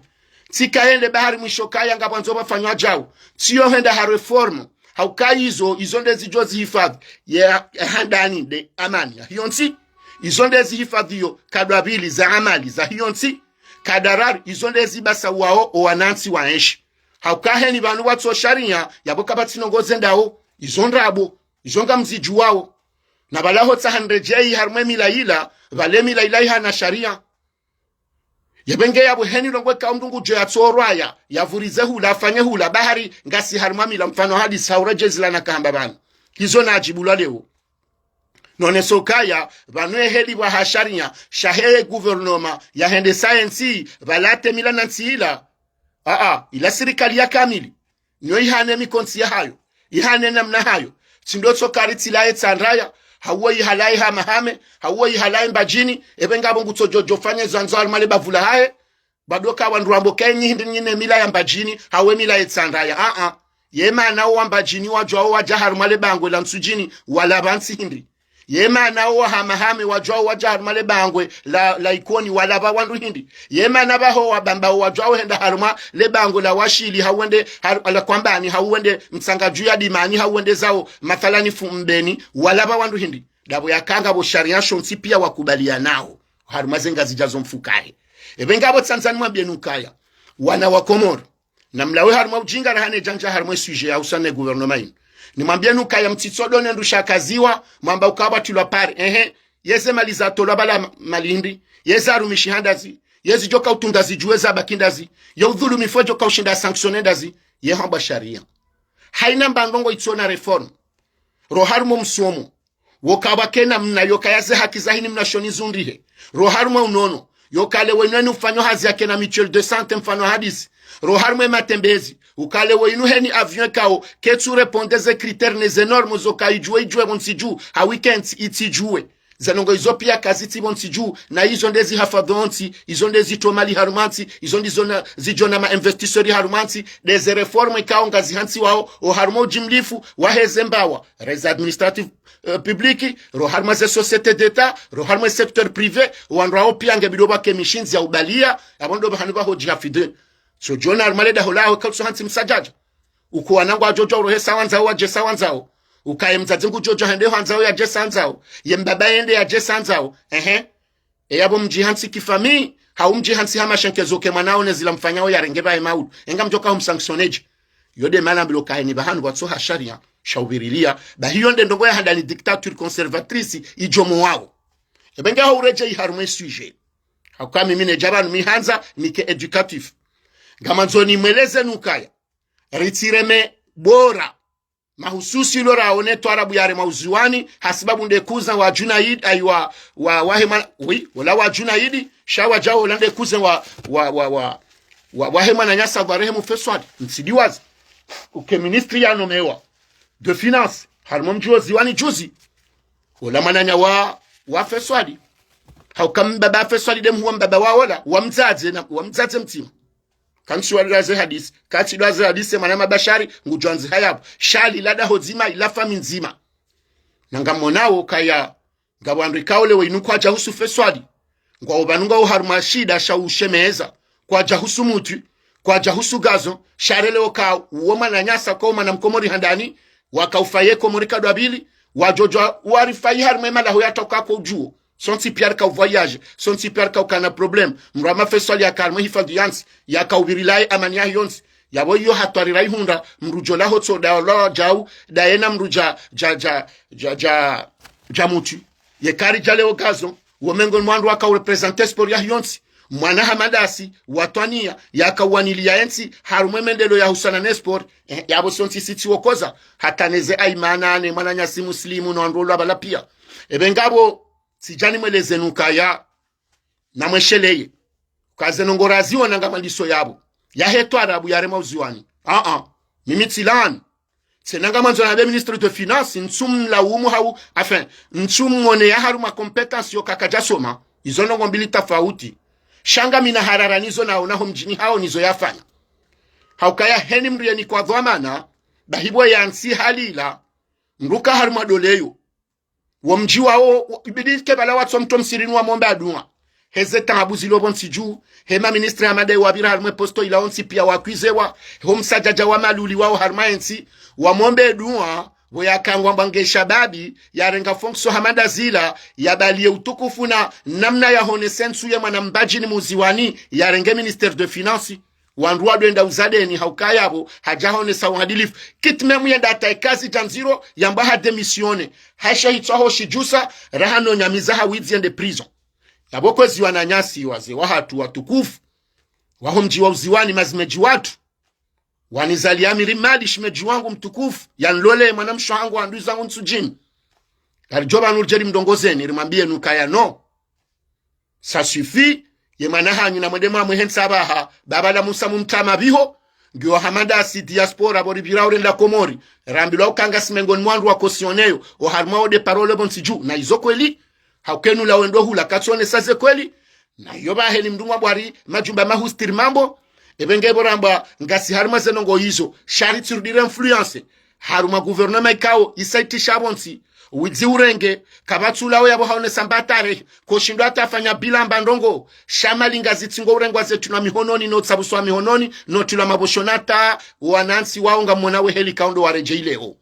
Ntsi kayende bahari mwisho kaya ngapvandzo pvafanywa djau. Ntsi yo henda ha réforme. Hauka izo, izo nde zidjo zihifadhi. Ye, ye handani nde amani yahe yontsi. Izo nde zihifadhi yo, kadwa pvili za amali zahe yontsi. Kadwa raru, izo nde zibasa wao, o wanantsi waenshi. Hauka heni pvanu watso sharia, yapvo kapvatsi ndrongoo zendao, izo ndrabo. Izo ngamzidjuwao. Na pvala hotsaha ndredjeyi harumwa emila ila, pvale emila ila ihana sharia. Yepvenge yapvo heni ndrongoo ikao mndru ngudjo yatsorwaya, yavurize hula, afanye hula, bahari ngasi harumwa mila mfano hadisi hauredjezi la nakahamba pvanu. Izo nadjibulwa leo. None sokaya, pvanu eheli pvwa ha sharia, shahe gouvernement, yahende sayensi, pvalate mila na ntsi ila. Aa, ila sirikali ya kamili. Nyo ihane mikontsi yahayo, ihane namna hayo. Tsi ndo tsoka ritsi laye Tsandraya, hauwe ihalaye Hamahame, hauwe ihalaye Mbadjini, epvenge apvo ngutsodjo djo fanye zandzo harumwa le bavu lahahe, bado ka wandru wambo kenyi hindri nyine mila ya Mbadjini, hauwe mila ye Tsandraya. Aa, ye mana owa Mbadjini wadjwao wadja harumwa le bangwe la Ntsudjini, walapva ntsi hindri. Ye mana owa Hamahame wadjwao wadja harumwa le bangwe la, la Ikoni, walapva wandru hindri. Ye mana pvaho wa Bambao wadjwao henda harumwa le bangwe la Washili, hauwende har-, la Kwambani, hauwende Mtsangaju ya Dimani, hauwende zao mathalani Fumbeni, walapva wandru hindri. Ndapvo yaka ngapvo sharia shontsi pia wakubaliyanao harumwa ze Ngazidja zo mfukahe. Epvenge apvo tsandza nimwambiyeni ukaya, wana wa Komori, namlawe harumwa ujinga, rahane djandja harumwa sujet ya hususani gouvernement inu. Nimwambiyeni ukaya mtsitsodo ne ndru shakaziwa, mwamba ukaya pvatrilwa pare. Ehe, yeze mali zatolwa pvala ma-, mali hindri, yeze arumishi handazi, yezi djoka utunda zidjuwe zabaki ndazi, ye udhulumifu djoka ushinda sanctionner ndazi, ye hambwa sharia. Haina mba ndrongoo itsona réforme. Ro harumwa msomo, woka pvwakena mna yoka yaze haki za hini mna shoni zundrihe. Ro harumwa unono, yoka leo inu heni ufanyo hazi yakena mutuelle de santé mfano hadisi. Ro harumwa matembezi, uka leo inu heni avion ikao ketsu répondre ze critères ne ze normes zoka idjuwe idjuwe pvontsi dju, ha weekends itsidjuwe. Ze ndrongoo izo pia kazitsi pvontsi dju, na izo nde zihafadhwi ontsi, izo nde zitro mali harumwa ntsi, izo ndizo na, zidjo na ma investisseurs harumwa ntsi, nde ze réformes ikao ngazihantsiwao, o harumwa ujimlifu, waheze mbawa, les administratifs, euh, publics, ro harumwa ze sociétés d'État, ro harumwa secteur privé, wandru wao pia nge bidi pvwake mishindzi ya ubaliya, apvo ndo pvahanu pvaho djihafidhwi. So djona harumwa le daho laho kautso hantsi msadjadja. Uko wana ngwadjo djo urohe sa wandzao wadje sa wandzao. Ukaye mdzadze ngudjo djo hende handzao yadje sa wandzao. Ye mbaba yende yadje sa wandzao. Ehe. E yapvo mdjihantsi kifamii, hau mdjihantsi ha mashenkezo ke mwana one zila mfanyao yarenge pvahe maudu. Enga mdjoka humsanctionner dje. Yo nde mana mbilo kaheni pvahanu pvatsoha sharia, sha uvirilia. Bahi yo nde ndrongoo ya handani dictature conservatrice idjomowao. Epvenge hauredjei harumwa sujet. Hauka mimi nedja pvanu mihandza nike éducatif. Ngamandzo nimweleze nukaya. Ritsireme bora. Mahususi lo raone twarabu yaremwa uziwani, hasibabu nde cousin wa Djunaid, ayi wa, wa, wahe mwana, oui, ola wa Djunaid, sha wadjao ola nde cousin wa, wa, wa, wa, wa, wahe mwananyasa pvwa rehemu Feswadi, mtsidiwazi. Uke ministre yanomewa de finance, harumwa mdji wo ziwani juzi. Ola mwananya wa, wa Feswadi. Hauka mbaba Feswadi nde mhuu wa mbaba wa ola, wa mdzadze na, wa mdzadze mtsima. Kantsi wa laze hadisi, kantsi laze hadisi, mwana mabashari, ngudjwandziha yapvo. Sha li la daho dzima, ila fami ndzima. Na ngamonao kaya, ngapvo wandru ikao leo inu kwadja husu Feswadi. Ngwao pvanu ngwao harumwa shida sha ushemeza. Kwadja husu Mutwi, kwadja husu Gazo, sha relewo ka uwo mwananyasa kwa umana mkomori handani, waka ufaye Komori kadwa pvili, wadjo djwa warifayi harumwa emalaho yatsoka ko udjuo. Sontsi pia rika uvoyage, sontsi pia rika ukana problème. Mdru hama Feswali yaka harumwa hifadhwi ya ntsi, yaka uvirilia ye amani yahe yontsi. Yapvo iyo hatwari raihundra, mdru djo laho tso da ola djau, da yena mdru dja, dja, dja, dja, dja, dja Mutwi. Yeka ridja leo Gazo, wo mengoni mwa wandru waka ureprésenter sport yahe yontsi. Mwana hama Dasi, watwaniya, yaka uwaniliya entsi, harumwa emendelo yahusiana ne sport. Eh, yapvo sontsi sitsi wokoza, hata neze aimana ne mwananyasi muslimu no wandru ola pvala pia. Epve ngapvo, tsidja nimweleze nukaya, namwesheleye. Kaze nongora ziwo nanga mandiso yapvo. Yahe twarabu yaremwa uziwani. Aa, mimi tsilani. Tsena ngamandzo nambe ministre de finance, ntsumlaumu hau, enfin, ntsumwone ya harumwa compétence yo kakadja soma. Izo ndrongoo mbili tafauti. Sha ngamina harara nizo naona ho mdjini hawo nizo yafanya. Haukaya heni mdru yeni kwa dhwamana, bahi pvo yantsi halila, mdru ka harumwa doleyo. Wo mdji wawo, wo, ibidi ke pvala watso mtso msirini wamombe adua. Heze taabu zilo pvontsi dju, hema ministre Hamada wapvira harumwa eposto ila wontsi pia wakwizewa, ho msadjadja wa maluli wawo harumwa entsi, wamombe dua, pvo yakangwa mba nge shababi, yarenga fonction hama Dazila, yabaliye utukufu na namna yahonese ntsu ye mwana Mbadjini muziwani, yarenge ministère de finance. Wandru wadwenda uzadeni haukaya pvo, hadja honesa uadilifu. Kiti memu yenda hata ekazi dja ndziro, yamba ha démissionner. Haisha hitswa ho shidjusa, raha no nyamiza hawidzi yende prison. Yapvo kwezi wananyasi wazee wahatru watukufu, waho mdji wa Uziwani, mazimedji watru, wanizaliya mi ri mali, shimedji wangu mtukufu, yanilole mwanamshe hangu, wandru zangu ntsudjini. Ngaridjo pvanu ridje rimrongozeni, rimwambiyeni ukaya non. Ça suffit, ye mwana hanyu namwende mwamwehentsi apvaha, baba la Musa mumtama pviho, ngiyo hamada asi diaspora pvo ripvira urenda Komori, rambilwa uka ngasi mengoni mwa wandru wa cautionné yo, oharumwa eau de parole pvo ntsi dju, na izo kweli, hauka enu la wendo hula katsonesa ze kweli, na iyo pvahe ni mndru mwa bwari majumba mahustiri mambo, epvenge pvo rambwa ngasi harumwa ze ndrongoo izo, sha ritsi rudire influence harumwa gouvernement ikao, isa itrisha pvo ntsi, widzi urenge, kapvatsi ulawo yapvo haonesa mba tarehi, koshindwa hata afanya bila mba ndrongoo, sha mali ngazitsi ngo urengwa zetilwa mihononi, no tsapvuswa mihononi, no tilwa mapvoshoni hata wanantsi wao ngamwona weheli kaundo waredjeyi leo.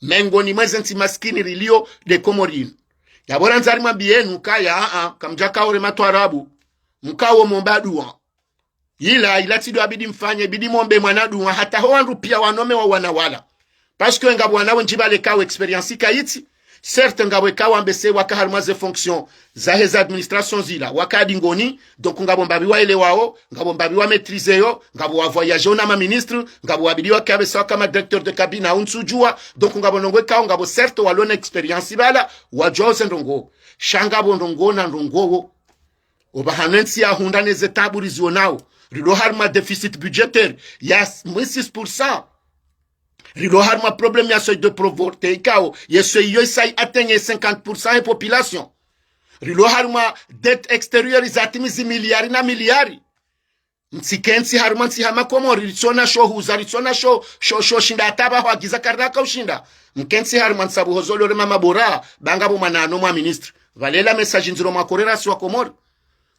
Mengoni mweze ntsi maskini riliyo nde Komori inu. Yapvo randza rimwambiyeni ukaya, a, a, kamdjaka ore matwarabu, mkao momba dua. Ila, ila tsi dua bidi mfanye, bidi mombe mwana dua, hata ho wandru piya wanome wa wana wala. Parce que ngapvo wana wendji pvale kao expérience kayitsi, certes ngapvo kao ambese waka harumwa ze fonction zahe za administration zila, waka dingoni, donc ngapvo mbapvi waelewao, ngapvo mbapvi wa maîtrisé yo, ngapvo wa voyagé ona ma ministre, ngapvo wabidi waka ambese waka ma directeur de cabinet au ntsudjua, donc ngapvo ndrongoo ikao, ngapvo certes walona expérience pvala, wadjuao ze ndrongoo. Sha ngapvo ndrongoo na ndrongoo wo. Opvahanu entsi yahundra neze tabu rizionao. Rilo harumwa déficit budgétaire ya s-, moins six pour cent. Rilo harumwa problème ya seuil de pauvreté ikao, ye seuil iyo isa i atteint cinquante pour cent ye population. Rilo harumwa dette extérieure izatimizi miliari na miliari. Ntsi kentsi harumwa ntsi hama Komori, ritsona sho huza, ritsona sho, sho, sho shinda hata pvaho agiza karina kaushinda. Mkentsi harumwa ntsabuho zolore mama bora, ba ngapvo mwana ano mwa ministre. Pvale la message ndziro mwakorera si wa Komori.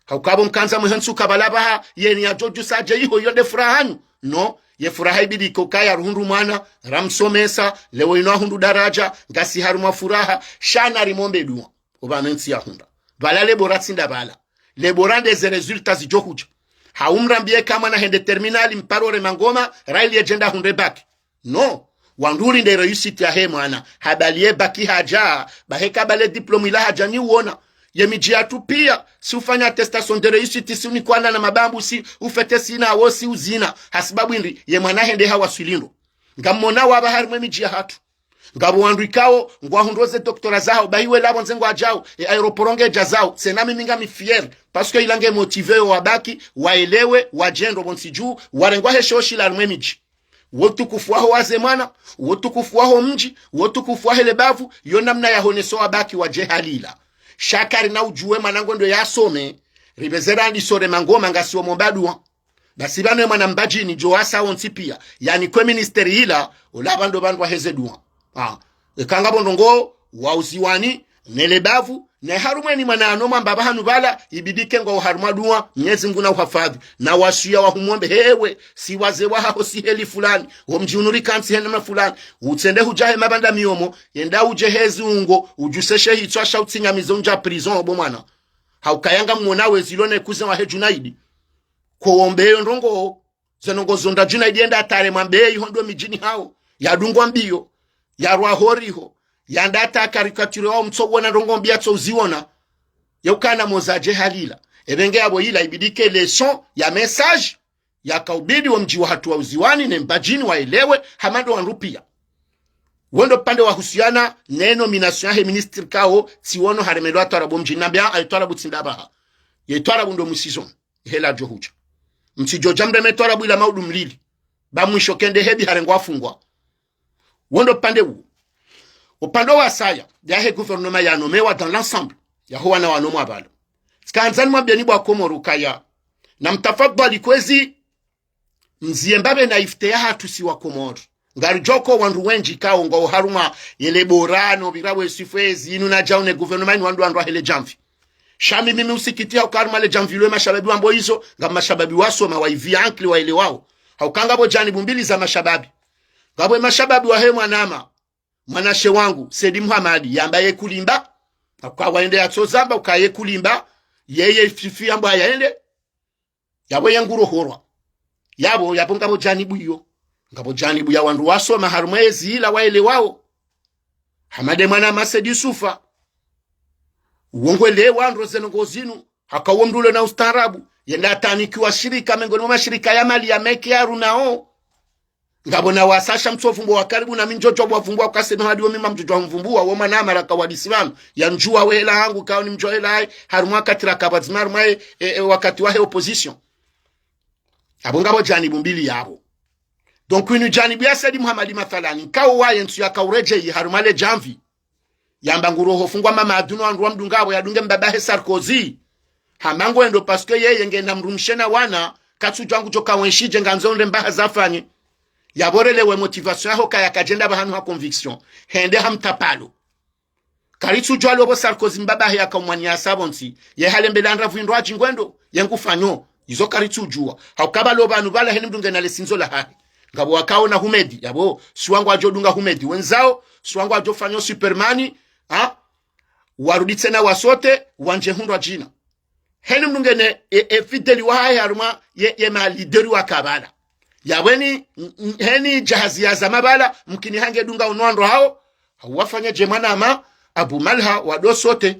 Hauka pvo mkandza mwehentsi uka pvala pvaha, yeni yadjo djusa dje iho iyo nde furaha hanyu. Non, ye furaha ibidi iko kaya ruhundru mwana, ramsomesa, leo inu ahundru daraja, ngasi harumwa furaha, sha narimombe dua. Opvanu entsi yahundra. Pvala le bora tsi nda pvala. Le bora nde ze résultats zidjo hudja. Haumrambiye ka mwana hende terminale mparo re mangoma, raili yedjenda hundre bac. Non. Wandru ri nde réussite yahe mwana. Habaliye bac hadja, bahe kabale diplôme ila hadja ni uona. Ye midji yatru piya, si ufanya attestation de réussite, si unikwana na mabambu, si ufete sina wo, si uzina. Hasibabu indri, ye mwana hende hawaswili ndro. Ngamwona wapva harumwa emidji yahatru. Ngapvo wandru ikao, ngwahundro ze doctorat zahao, bahi wela pvondze ngwadjao, e aéroport ngedja zao, tsena mimi ngami fier, parce que ila nge motivé yo wabaki, waelewe, wadjendo pvontsi dju, warengwa he shoshi la harumwa emidji. Wo utukufu waho waze mwana, wo utukufu waho mdji, wo utukufu wahe le bavu, yo namna yahoneso wabaki wadje hali ila. Sha karina udjuwe mwana ngwendo yasome, ripveze randise ore mangoma ngasi wo momba dua. Basi pvanu ye mwana Mbadjini djo wasa wontsi piya, yaani kwe ministère ila, ola pvandru pvandru waheze dua. Ah, eka ngapvo ndrongoo, wa Uziwani, ne le bavu, ne harumwa eni mwana ano mwamba pvahanu pvala, ibidi ke ngwao harumwa dua, Mnyezi Mngu na uhafadhi, na wasiya wahumwombe hewe, si wazee wahaho si heli fulani, wo mdji unu rikantsi he namna fulani, utsende hudja he mapvanda miyomo, yenda udje hezi ungo, udjuseshe hitswa sha utsingamize undja prison obo mwana. Haukaya ngamwona wezi lo ne cousin wahe Djunaidi. Ko wombe yo ndrongoo, ze ndrongoo zo nda Djunaidi yenda atare mwambe iho ndo midjini hawo, yadungwa mbiyo, yarwa hori ho, yanda ata caricature wao mtso wona ndrongoo mbi yatso uziona, ye ukana moza dje hali ila. Epvenge yapvo ila ibidi ke leçon ya message, yaka ubidi wo mdji wahatru wa Uziwani ne Mbadjini waelewe, hama ndo wandru piya. Wo ndo pvandre wahusiana ne nomination yahe ministre ikao, tsi wono haremelwa twarabu mdjini, nambe a, ye twarabu tsi nda pvaha. Ye twarabu ndo musizon, hela djo hudja. Mtsidjo dja mreme twarabu ila maudu mlili. Ba mwisho kende hebi harengwa afungwa. Wo ndo pvandre uwo. Upvandre wa saya, yahe gouvernement yanomewa dans l'ensemble, yaho wana wanomwa pvalo. Tsika handzani mwambiyeni bo wa Komori ukaya, na mtafadhwali kwezi, mziye mbapve na ifte yahatru si wa Komori. Ngaridjo ko wandru wendji ikao ngwao harumwa ye le bora no pvira we sifwezi, inu na djau ne gouvernement inu wandru wandru wahe le djamvi. Sha mimi mi usikitiha uka harumwa le djamvi lwe mashababi wambo izo, nga mashababi wasoma wa ivi ankili waelewao. Hauka ngapvo janibu mbili za mashababi. Ngapvo e mashababi wahe mwanama, mwanashe wangu, Said Mohamed, yamba ye kulimba. Hauka wayende yatso zamba, uka ye kulimba, yeye fifi yamba yayende. Yapvo ye nguro horwa. Yapvo, yapvo ngapvo janibu iyo. Ngapvo janibu ya wandru wasoma harumwa ezi ila waelewao. Hama nde mwanama Said Yusufa. Uwo ngwelewa ndro ze ndrongoo zinu. Haka uwo mndru ulo na ustaarabu. Yenda atanikiwa shirika, mengoni mwa mashirika ya mali ya meke ya runao. Ngapvo na wasaya mtsovumbwa wa karibu na mi ndjodjo wavumbwa ukasema hadi wo mi mamdjodjo mvumbwa, wo mwana amara kawadisi pvanu. Ya ndjuwa we hela hangu, kao ni mdjo hela hayi, harumwa wakati raka pvadzima harumwa ye, e, e, wakati wahe opposition. Apvo ngapvo janibu mbili yapvo. Donc, inu janibu ya Said Mohamed mathalani, kao waye ntsu yaka uredjeyi harumwa le djamvi. Yamba nguro ho fungwa Mamadou no wandru wamdunga apvo yadunge mbabahe Sarkozy. Hamba ngwendo parce que yeye ngena mdrumshe na wana, katsudjuwa ngudjo ka wenshidje ngandzo nde mbaha zafanye. Yapvo relewe motivation yaho kaya kadjenda pvahanu ha conviction. Hende ha mtapalo. Karitsudjuwa lopvo Sarkozy mbabahe yaka umwaniya sa pvontsi. Ye hale mbele andravu indru adji ngwendo, ye ngufanyo. Izo karitsudjuwa. Hauka pvalo pvanu pvala heni mdru ngena le sindzo lahahe. Ngapvo wakao na Humedi, yapvo, si wangu wadjo dunga Humedi. Wendzao, si wangu wadjo fanyo Superman, ha? Warudi tsena wasote, wandje hundrwa djina. Heni mdru ngena, e, e, fidèle wahahe harumwa, ye, ye ma leader waka pvala. Yapvo heni, n-, n-, heni jahazi yazama pvala, mkini hange dunga uno wandru hao, hau wafanya dje mwana ama, Abu Malha, wado sote.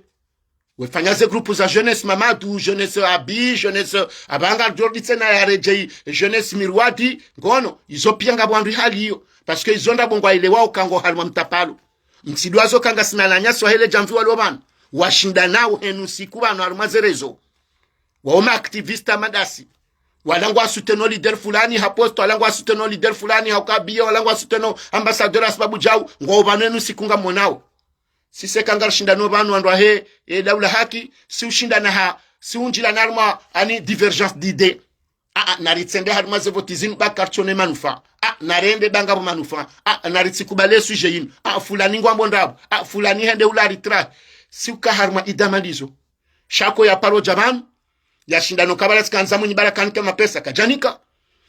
Wefanya ze groupe za jeunesse Mamadou, jeunesse Abi, jeunesse Abanga, jordi tsena yaredjeyi, jeunesse Mirwadi, ngono, izo piya ngapvo wandru hali iyo. Parce que izo ndrabo ngwaelewao ka ngo harumwa mtapalo. Mtsidjuwa zo ka ngasina la nyasi wahe le djamvi walo pvanu. Washinda nao henu siku pvanu harumwa ze réseaux. Wao ma activiste madasi. Wala ngwa soutenir leader fulani ha poste, wala ngwa soutenir leader fulani ha ukabiya, wala ngwa soutenir ambassadeur ha sababu djau, ngwao pvanu henu siku ngamonao. Si se ka ngarishindano pvanu wandru wahe, e, daula haki, si ushindana ha, si undjilana harumwa ani divergence d'idées. A, a, naritsende harumwa ze voti zinu ba kartsone manufaa. A, narende ba ngapvo manufaa. A, naritsikubale sujet yinu. A, fulani ngwambo ndrabo. A, fulani hende ula ritrahi. Si uka harumwa idama ndizo. Sha ko yaparo dja pvanu, yashindano kabala tsikandza Mwinyi Baraka yanike mapesa kadjanika.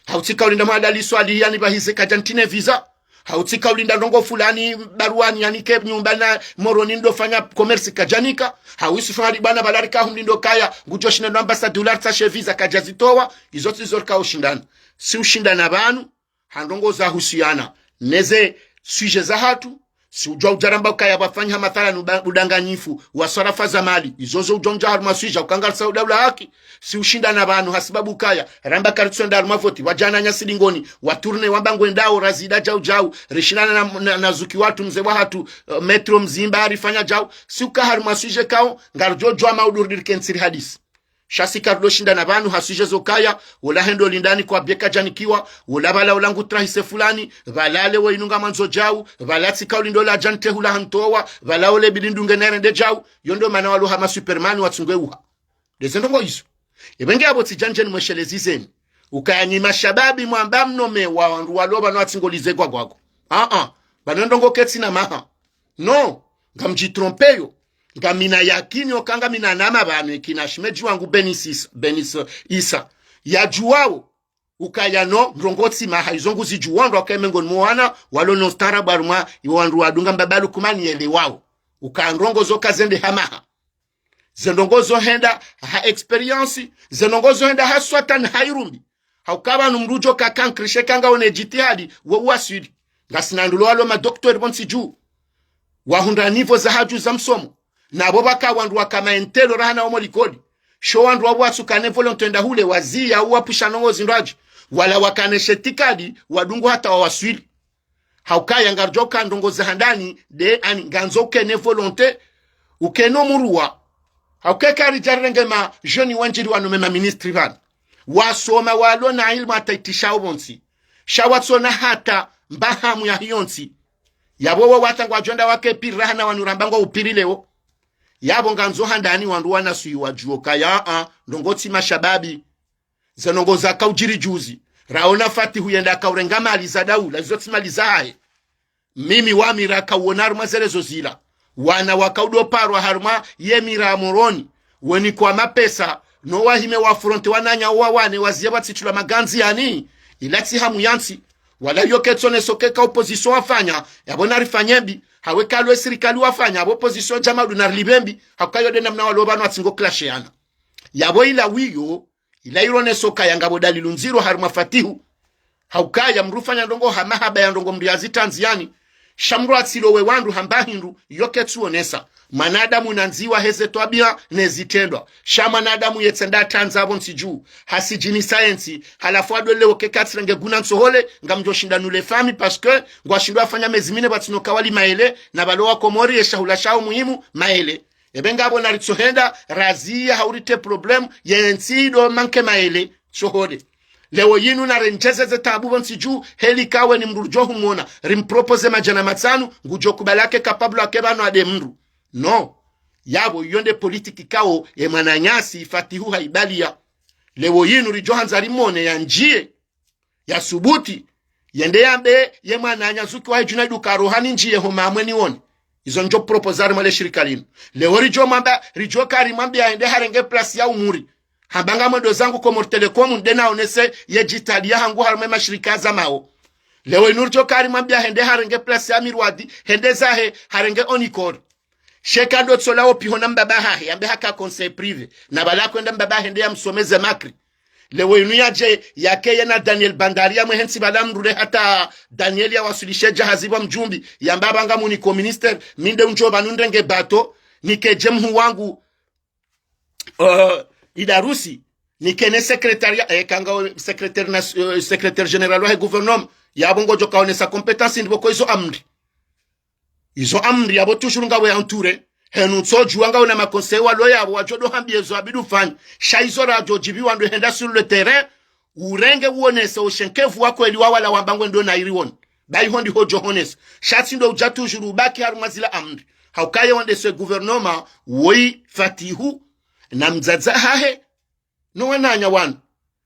Hau tsika ulinda Mohamed Ali Soilihi yanipvahize kadjantrine visa. Hau tsika ulinda ndrongo fulani baruani yanike nyumba na Moroni ndo fanya commerce kadjanika. Hau Yusuf Ali bwana pvala rika humlindo kaya, ngudjo shinda ndo ambassadeur ula ritsashe visa kadjazitowa. Izo tsi zo rika ushindana. Si ushindana pvanu, ha ndrongo zahusiyana neze sujet zahatru, si udjuwa udjaramba ukaya pvwafanyiha mathalan uba-, udanganyifu wa swarafa za mali, izo zo udjuwa udja harumwa sujet uka ngarisa udaula haki, si ushindana pvanu ha sababu ukaya, ramba karitswenda harumwa voti, wadjana nyasi lingoni, watourner wamba ngwendao, razida djau djau, rishindana na, na, na zuki watru mze wahatru, eh, Maître Mzimba harifanya djau, si uka harumwa sujet kao, ngaridjo djuwa maudurdi rikentsi rihadisi. Sha si kardo shindana pvanu ha sujet zo kaya, wola hendo lindani kwa beka djanikiwa, wola pvala wola ngutrahise fulani, pvala le wo inunga mwandzo djau, pvala tsika ulindo la djantehula hantowa, pvala ole bidi ndunge nerende djau, yo ndo mana walo hama Superman watsungwe uha. Ndeze ndrongo izo. Epvenge apvo tsidjandje nimweshelezi zeni. Ukaya nyi mashababi mwamba mnome wa wandru walo pvanu watsingolize gwagwago. A, a, pvanu ndrongo ketsina maha. Non, ngamdjitrompeyo. Ngamina yakini oka ngamina nama pvanu ikina shemedji wangu Benis Issa, Benis Issa. Yadjuwao, ukaya no, ndrongo tsi maha, izo nguzidjuwao ndo wake mengoni mwa wana, walo no ustaarabu harumwa, iwo wandru wadunga mbaba Lukumani yelewao. Ukaya ndrongo zo kazende ha maha. Ze ndrongo zo henda ha expérience, ze ndrongo zo henda ha swatan ha irumbi. Hauka pvanu mdru udjo ka kankrishe ka ngaone djitihadi, wo uwaswili. Ngasina ndro lo walo madocteur pvontsi dju. Wahundra niveau za hadju za msomo. Na pvo pvaka wandru waka ma intello rahana omo likoli. Sho wandru wapvo watsukane volonté nda hule waziya uwapvusha ndrongo zindru adji. Wala wakane she itikadi, wadungu hata wawaswili. Haukaya ngaridjo ka ndrongo za handani, de ani ngandzo ukene volonté, ukene omuruwa. Hauka eka ridja rirenge ma jeunes wendji ri wanu me ma ministres pvanu. Wasoma walo na ilmu hata itishao pvontsi. Sha watsona hata mba hamu ya hiyo ntsi. Yapvo wo wata ngwadjo enda wake piri rahana wanu ramba ngwa upiri leo. Yapvo ngandzo handani wandru wanaswiwa djuo kaya, a, ndrongo tsi mashababi. Ze ndrongo zaka udjiri juzi. Raona Fatihu yenda akaurenga mali za daula, izo tsi mali zahahe. Mimi wami raka uona harumwa ze réseaux zila. Wana waka udo parwa harumwa ye mira ya Moroni. Wenikwa mapesa, no wahime wa affronter wananya owa wane waziye pvwatsitulwa magandzi yani. Ila tsi hamu ya ntsi. Wala yo ketsoneso keka opposition wafanya, yapvo narifanye mbi. Hawe kalo e sirikali wafanya, yapvo opposition djamaudu narilipve mbi. Hauka yo de namna walo pvanu watsingo clashéana. Yapvo ila wiyo, ila ironeso kaya ngapvo dalilu ndziro harumwa Fatihu. Haukaya mdru ufanya ndrongo ha mahaba ya ndrongo mdru yazitandzi yani. Sha mdru atsilowe wandru hamba hindru, yo ketsuonesa. Mwanadamu nandziwa heze twabia ne zitrendwa. Sha mwanadamu yetsenda tandza pvo ntsi dju, hasidjini sayensi, halafu adole oke katsirenge guna ntsohole, ngamdjo shinda nule fami, parce que ngwashindo afanya mezi mine pvatsina kawali maele, na pvalo wa Komori ye shahula shaho muhimu maele. Ebe ngapvo naritsohenda, raziya haurite problème, yentsi ido manke maele, shohole. Leo yinu narendjeze ze tabu pvo ntsi dju, heli kawe ni mdru ridjo humwona, rimpropose madjana matsanu, ngudjo kubali ake capable ake pvanu ade mdru. Non. Yapvo iyo nde politiki kao ye mwananyasi Fatihu haibaliya. Leo yinu ridjo handza rimwone yandjiye, yasubuti, yende yambe ye mwananya Zuki wa Junaidu ka rohani ndjiye ho mamwe niwone. Izo ndjo propose harimwa le shirika linu. Leo ridjo mwamba, ridjo kari mwambiya hende harenge place ya Umuri. Hamba ngamwendo zangu Comores Telecom, nde naonese ye djitihadi yahangu harimwa ye mashirika ya zamao. Leo inu ridjo kari mwambiya hende harenge place ya Mirwadi, hende zahe harenge Onicor. Sheka ndo tsola wo piho na mbaba hahe, yambe haka conseil privé. Na pvala kwenda mbaba hende yamsomeze makri. Leo inu yadje, yake ye na Daniel Bandari yamwe hentsi pvala mdru le hata Daniel yawaswilishe djahazi pvwa Mdjumbi, yamba pvanga muni communiste, mi nde undjo pvanu ndrenge bato, nikedje mhuu wangu, euh, Idarusi, nikene secrétariat, eh, kanga we secrétaire nas-, euh, secrétaire général wahe gouvernement, yapvo ngodjo kaonesa compétence ndipvo ko izo amri. Izo amri yapvo toujours ngawe entouré. Henu ntsodjuwa ngawe na ma conseil walo yapvo wadjo do hambiye zo abidi ufanye. Sha izo radjo djibiwa ndo henda sur le terrain. Urenge uonese ushenkevu wa kweli wa wala wamba ngwendo na iri woni. Bayi hondi hodjo honesa. Sha tsi ndo udja toujours ubaki harumwa zila amri. Haukaye wandese gouvernement woyi Fatihu na mdzadze hahe no wananya wanu.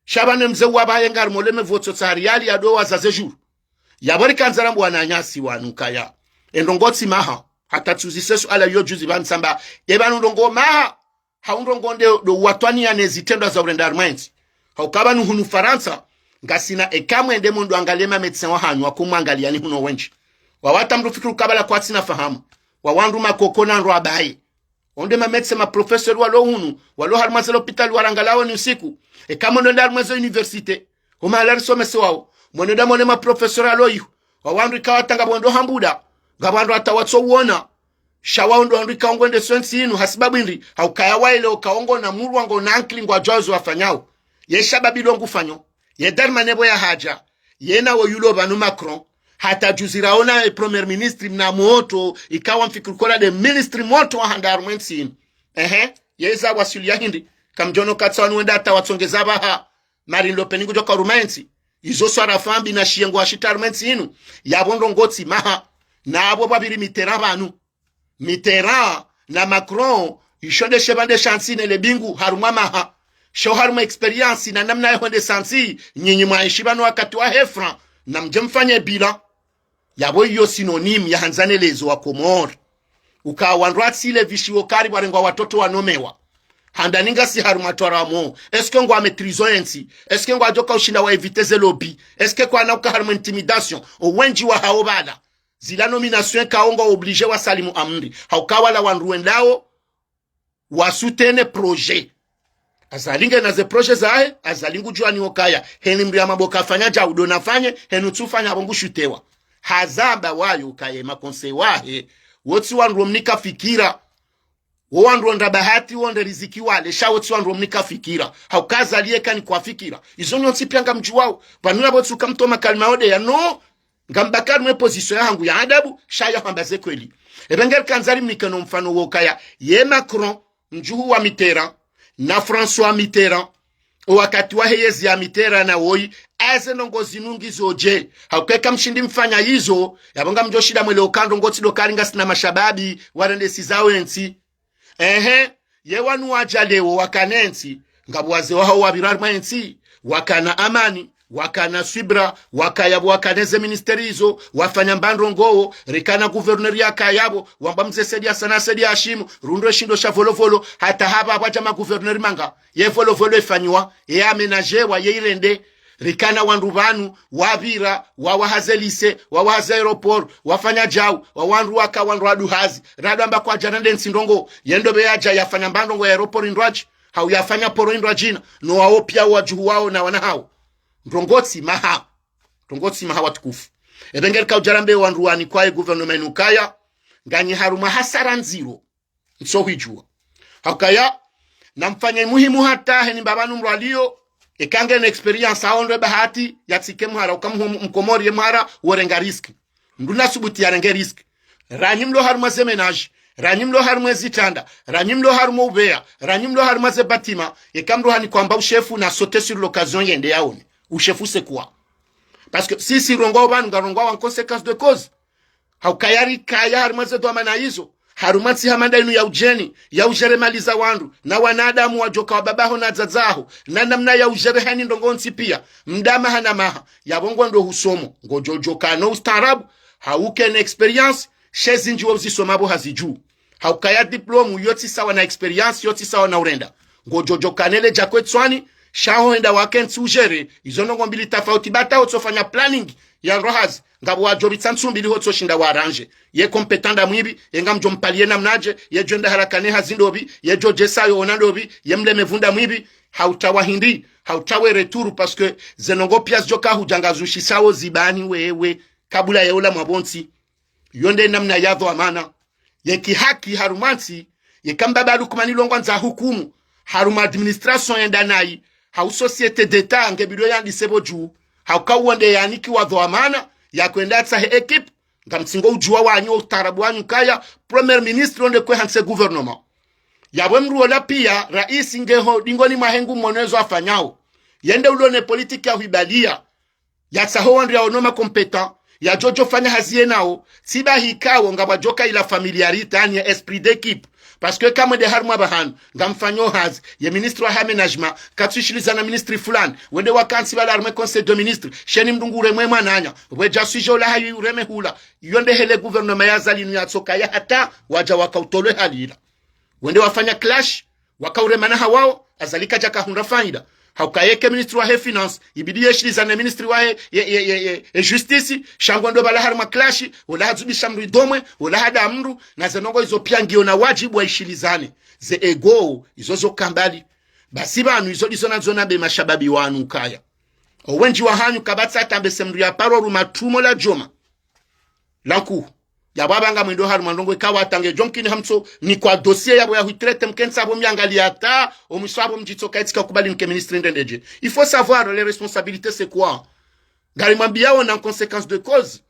Sha pvanu mze wa pvaye ngari moleme votso tsari yali ya do wazaze jour. Yapvo rikandza rambo wananyasi wanu kaya. Endrongo tsi maha. Hata tsuzise suala yo juzi pvanu samba. Epvanu ndrongo maha. Hau ndrongo nde do watwaniya ne zitrendwa za urenda harimwa entsi. Hauka pvanu hunu Farantsa. Ngasina eka mwende mwendo angaliye ma médecin wahanyu wakumwangaliyani hunu wendji. Wawata mdru fikiri ukabala kwatsina fahamu. Wawandru makoko na ndro abaye. Onde ma médecin, ma professeur walo hunu, walo harimwa ze lopitali warangalao ni usiku. Eka mwendo nda harimwa ze université. Huma halari somese wao. Mwendo nda mwone ma professeur alo ihu. Wawandru ika watanga pvwendo hambuda. Ngapvwandru hata watso uona. Sha wao ndo wandru ika ongwende swentsi inu. Hasibabu indri. Haukaya waile uka ongo na murwa ngo na ankili ngwadjuwa zo wafanyao. Ye shababi lo ngufanyo. Ye Darmanin pvo yahadja. Yena wo yulo pvanu Macron. Hata juzi raona e premier ministre mna moto, ikawa mfikiri kola nde ministre moto wa handa harumwa entsi inu. Ehe, yeza wasuli ya hindri. Kamdjono katsa wanu wenda hata watsongeza pvaha. Marine Le Pen ngudjo ka harumwa entsi. Izo swarafa mbi na shiyengo washita harumwa entsi inu. Yapvo ndrongo tsi maha. Na apvo pvapviri Mitterrand pvanu. Mitterrand na Macron, isho nde shepvandre sha ntsi ne lebingu harumwa maha. Sho harumwa expérience na namna yehondesa ntsi, nyinyi mwaishi pvanu wakati wahe Franc, na mdje mfanye bilan. Yapvo iyo synonyme ya handza ne lezo wa Komori. Uka wandru watsile vishiwo kari pvwarengwa watoto wanomewa. Handani ngasi harumwa twara mo. Est-ce que ngwa maîtrisé entsi? Est-ce que ngwadjoka ushinda wa éviter ze lobby? Est-ce que kwana uka harumwa intimidation? Owendji wahao pvala. Zila nomination eka ongo obligé wasalimu amri. Hauka wala wandru wendao, wa soutenir projet. Azali ngena ze projet zahe, Azali ngudjuwa ni okaya. Heni mri ya maboka afanya djau ndo nafanye, henu tsufanya apvo ngushutewa. Hazamba wayo kaye ma conseil wahe. Wotsi wandru womnika fikira. Wo wandru wonda bahati wonde riziki wale, sha wotsi wandru womnika fikira. Hauka Azali yeka ni kwa fikira. Izo nyontsi pia ngamdjuwao. Pvanu yapvo tsuka mtoma kalima ode ya no. Ngambaka harimwa e position yahangu ya adabu, sha ya hamba ze kweli. Epvenge rikandza rimnike no mfano wokaya, ye Macron, mdjuhu wa Mitterrand, na François Mitterrand, o wakati wahe yezi ya Mitterrand na woyi, eze ndrongo zinu ngizo dje. Hauka eka mshindi mfanya izo, yapvo ngamdjo shinda mwele oka ndrongo tsi ndo kari ngasina mashababi, warendesiza wentsi. Ehe, ye wanu wadja leo wakana entsi, ngapvo wazee wahao wapvira harimwa entsi, wakana amani, wakana swibra, wakaya pvo wakana ze ministère izo, wafanya mba ndrongo wo, rikana gouverneur yakaya pvo, wamba mze Said Hassan, Said Hashimu, rundre shindo sha Volovolo, hata hapva pvwadja ma gouverneur manga, ye Volovolo ifanyiwa, ye aménagéwa, ye irende, rikana wandru pvanu, wapvira, wawaha ze lycée, wawaha ze aéroport, wafanya djau, wawandru waka wandru wadu hazi, radu amba kwadjana nde ntsi ndrongo, yendo pve yadja yafanya mba ndrongo ya aéroport indrwadji, hau yafanya poro indrwadjina, no wao pia wadjuhu wao na wana hao. Ndrongo tsi maha. Ndrongo tsi maha watukufu. Epvenge rika udja rambe wandru wani kwaye gouvernement inu kaya, nganyi harumwa hasara ndziro. Ntsohwijua. Haukaya, namfanye muhimu hata heni mbapvanu mrwalio, eka ngena expérience, haondre bahati yatsike mhara, uka mhu-, mkomori ye mhara worenga risque. Mndru nasubuti yarenge risque. Ranyi mlo harumwa ze ménage, ranyi mlo harumwa ze zitranda, ranyi mlo harumwa upveya, ranyi mlo harumwa ze bâtiment, eka mndru hanikwa amba ushefu na sauter sur l'occasion yende yaone. Ushefu c'est quoi? Parce que sisi rongoao pvanu ngarongowao en conséquence de cause. Haukaya rikaya harumwa ze dhwamana izo, harumwa ntsi hama nda inu ya udjeni, ya ujere mali za wandru, na wanadamu wadjoka wa babaho na dzadzaho, na namna ya ujere heni ndrongoo ntsi pia, mda maha na maha, yapvo ngwendo husomo, ngodjodjoka no ustaarabu, hauke na expérience, she zindji wo uzisoma pvo hazidjuu. Haukaya diplôme yo tsi sawa na expérience, yo tsi sawa na urenda. Ngodjodjoka ne le djakwe tswani, sha ho hwenda wakentsi ujere, izo ndrongoo mbili tafauti. Bata ho tsofanya planning ya ndro hazi, ngapvo wadjopvitsa ntsu mbili ho tsoshinda wa arranger. Ye compétent nda mwipvi, ye ngamdjo mpvalie namnadje, ye djo enda haraka ne hazi ndopvi, ye djo djesa yo ona ndopvi, ye mlemevu nda mwipvi, hautrawa hindri, hautrawe retour, parce que ze ndrongoo pia zidjoka hudja ngazushisao zibani wewe, kabula ya ula mwapvontsi. Yo nde namna ya dhwamana. Ye kihaki harumwa ntsi, yeka mbaba Lukmani Longwa ndza hukumu, harumwa administration yenda nayi, hau société d'État nge bidi yandise pvo dju, hauka uwo nde yanikiwa dhwamana, ya kwenda yatsahe équipe, ngamtsingo udjua wanyu, wo ustaarabu wanyu kaya, premier ministre wo nde kwe hantsi gouvernement. Yapvo mndru wola pia, raisi nge ho dingoni mwahe ngu mwono ezo afanyao. Ye nde ulo ne politique ya hwibalia. Yatsaho wandru yaono ma compétent, yadjodjo fanya hazi yenao, tsi ba hikao ngapvwadjoka ila familiarité, yaani ya esprit d'équipe. Parce que kamwe nde harumwa pvahanu, ngamfanyao hazi, ye ministre wa aménagement, katsuishilizana na ministre fulani, wende wakantsi pvala harumwa conseil de ministre, sheni mndru ngu uremwe mwananya, pvwe dja sujet ula hayi ureme hula, yo nde hele gouvernement ya Azali inu yatsokaya hata, wadja waka utolwe hali ila. Wende wafanya clash, waka uremana hawao, Azali kadjaka hundra faida. Hauka yeke ministre wahe finance, ibidi yeshilizane ne ministre wahe ye, ye, ye, ye, ye justice, sha ngwendo pvala harumwa clash, wola hadzubisha mndru idomwe, wola hada mndru, na ze ndrongoo izo pia ngiyo na wadjibu waishilizane. Ze ego, izo zo kambali. Basi pvanu izo ndizo nazo nambe mashababi wanu kaya. Owendji wahanyu kapvatsi ata mbese mndru ya paro ruma tumo la djoma. Lanku. Yapvo apvanga mwendo harumwa ndrongoo ikao hata ngedjo mkini hamtso nikwa dossier yapvo ya huitraité mkentsi apvo myangalia hata, omwiso apvo mdjitsoka itsika kubali nike ministre ndrendedje. Il faut savoir les responsabilités c'est quoi. Ngarimwambiao na conséquence de cause.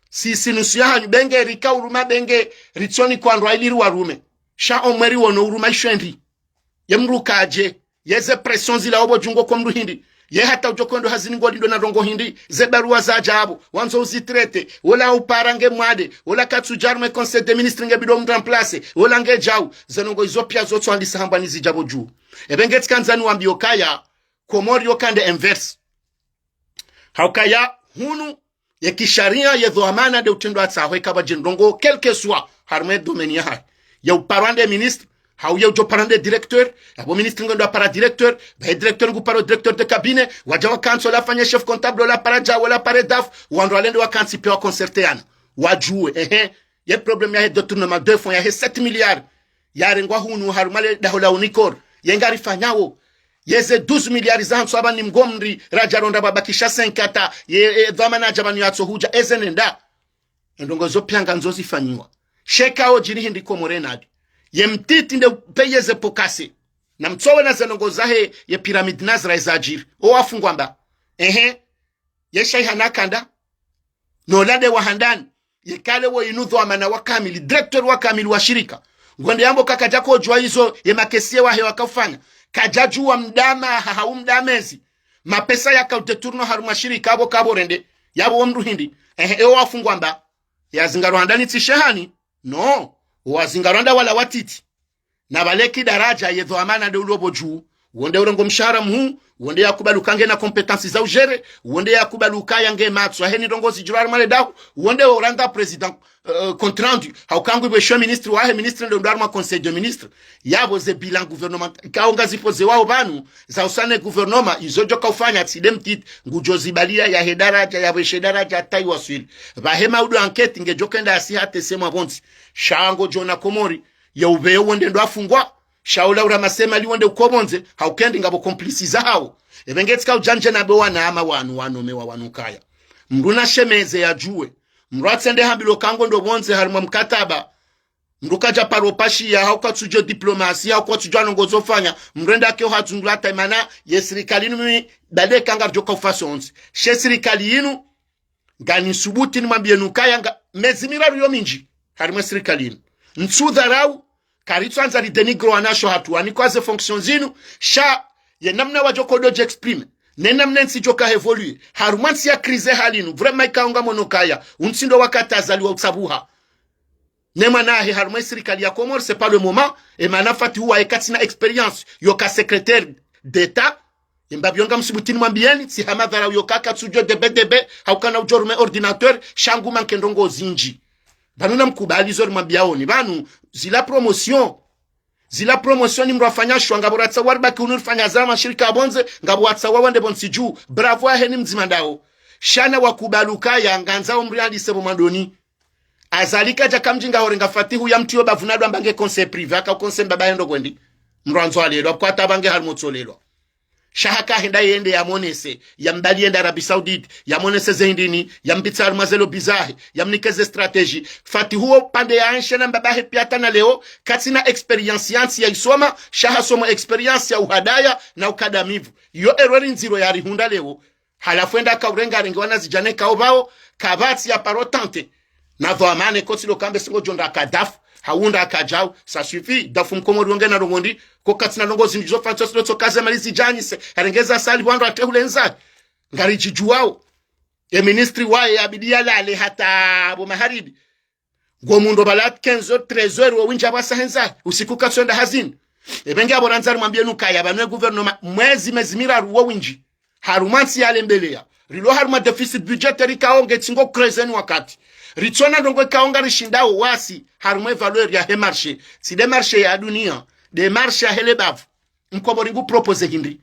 Si, si nusu yahanyu benge rika uruma benge ritsoni kwa ndrwa ili riwarume. Sha omweri wono uruma ishwendi. Ye mndru kadje, ye ze pression zila opvo dju ngo ko mndru hindri. Ye hata udjo kwendo hazini ngo lindo na ndrongoo hindri. Ze barua zadja apvo, wandzo uzitraité, wola upara nge mwade, wola katsudja harumwa conseil de ministre nge bidi mremplacer, wola nge djau, ze ndrongoo izo pia zo tsoandisa hambwa ni zidja pvo dju. Epve nge tsikandza niwambie okaya, Komori yo kande inverse. Haukaya hunu, ye kisharia ye dhwamana nde utrendwa atsaho eka pvwadje ndrongoo, quel que soit, harumwa ye domaine yahahe. Ye uparwa nde ministre, hau ye udjo parwa nde directeur, yapvo ministre ngwendo apara directeur, ba ye directeur ngu paro directeur de cabinet, wadja wakantsi ola afanye chef comptable, ola apara djau, ola apare dafu, wandru walende wakantsi pia waconcertéana. Wadjue, ehe, ye problème yahe détournement de fonds yahe sept milliards. Yarengwa hunu harumwa le daho la Unicor. Ye ngarifanyao. Ye ze douze milliards za hantsu apva ni mgomri, radja ronda pvabakisha cinq hata, ye, ye dhwamana adja pvanu yatso hudja, eze nenda. Endrongoo zo pia ngandzo zifanyiwa. Sheka odjiri hindri Komori nadi. Ye mtiti nde peye ze pots cassés. Na mtsowe na ze ndrongoo zahe, ye pyramide nazra eza djiri. O wafungwa mba. Ehe. Ye shaiha na kanda. No lade wa handani. Yekale wo inu dhwamana wa kamili, directeur wa kamili wa shirika. Ngwende yambo kakadja kodjua izo ye makesiye wahe wakaufanya. Kadja djua mda maha hau mda mezi. Mapesa yaka udétourné harumwa shirika apvo kapvo rende. Yapvo wo mndru hindri. Ehe, ewo wafungwa mba. Ye azingarwa handani tsi shehani. No. Wo azingarwa nda wala watiti. Na pvaleki daradja ye dhwamana nde ulo pvo dju, wo nde urengo mshahara mhuu, wo nde yakubali uka ngena compétence za ujere, wo nde yakubali ukaya nge matso, aheni ndrongoo zidjiri harumwa le daho, wo nde urandza président, euh, compte rendu, hauka ngu ipvwesho ministre wahe, ministre nde ndo harumwa conseil de ministre, yapvo ze bilan gouvernement, ikao ngazipvozewao pvanu, za usane gouvernement, izo djoka ufanya tsi nde mtiti, ngudjo zibalia yahe daradja, yapvweshe daradja, hata iwaswili. Pvahe maudu enquête, ngedjo kenda yasi hata ese mwa pvontsi. Sha ngodjo ona Komori, ye upveyo wo nde ndo afungwa, sha ola ura masemali wo nde uko pvondze, hauka endi ngapvo complices zahawo. Epve nge tsika udjandje na be wana ama wanu, wanu mewa wanu kaya. Mndru na shemeze yadjue. Mndru atsende hambilwa ka ngo ndo pvondze harumwa mkataba. Mndru kadja paro pashiya, hau katsudjo diplomasi, hau katsudjo ndrongo zo fanya, mndru enda ke uhadzungula hata imana, ye sirikali inu mimi, dade kanga ridjo ka ufa sontsi. She sirikali inu, ngani subuti nimwambiye nukaya nga, mezi miraru yo mindji, harimwa ye sirikali inu. Ntsu dharau, karitsu andza ri dénigrer wanasho hatru, wanikwa ze fonctions zinu, sha, ye namna wadjo kodo dje exprimer, ne namna ntsi djo ka évoluer, harumwa ntsi ya crise hali inu, vraiment ikao ngamono kaya, untsi ndo wakati Azali wa utsabuha. Ne mwana ahe harumwa ye sirikali ya Komori, c'est pas le moment, e mana Fatihu waye katsina expérience, yo ka secrétaire d'État, e mbapvi yo ngamsubuti nimwambiyeni, tsi ha madharau yo ka katsudjo debe debe, hau kana udjo rume ordinateur, sha ngu manke ndrongo zindji. Pvanu namkubali zo rimwambiyaoni, pvanu, zila promotion, zila promotion ni mndru afanya shwa, ngapvo ratsaha waribaki unu rifanya za mashirika ya pvondze, ngapvo watsaha wawande pvontsi dju, bravo aheni mdzima ndawo. Sha na wakubali ukaya, ngandza omri alise pvo mwandoni. Azali kadja ka mdjinga ho renga Fatihu ya mtriyo bapvu na dwa mbange conseil privé, haka conseil mbaba hendo kwendi. Mndru andzo alelwa, kwa hata mbange harimwa utsolelwa. Sha haka henda yende yamonese, yambali yende Arabie Saoudite, yamonese ze hindrini, yampvitsa harimwa ze lobby zahe, yamnike ze stratégie. Fatihu wo pande ya anshe na mbaba he piya hata na leo, katsina expérience ya ntsi ya isoma, sha hasoma expérience ya uhadaya na ukadamivu. Yo erreur ndziro yarihundra leo. Halafu enda ka urenga renge wanazidjana ikao pvao, kapvatsi ya paro tenter. Na pvo amane kotsi lo kambe sengo djo nda Kadhafi, hau nda Kadjau, ça suffit, Dafu mkomori wonge na ndrongo ndi, ko katsina ndrongo zindji zo fanya tsi lo tso kaze mali zidjanyise, harenge za sali pvwandro ate hule ndza, ngaridjidjuwao. E ministri waye yabidi yalale hata pvo maharibi. Ngo mndru pvala quinze heures, treize heures, wo windji apvasa hendza, usiku katsu enda hazini. Epvenge apvo randza rimwambiye nukaya, pvanu e gouvernement, mwezi, mezi miraru wo windji. Harumwa ntsi yalembeleya. Rilo harumwa déficit budgétaire ikao nge tsi ngo crise ni wakati. Ritsona ndrongo ikao ngarishindao wasi, harumwa e valeur yahe marché. Tsi de marché ya duniya, de marché yahe le bavu. Mkomori ngu proposer hindri.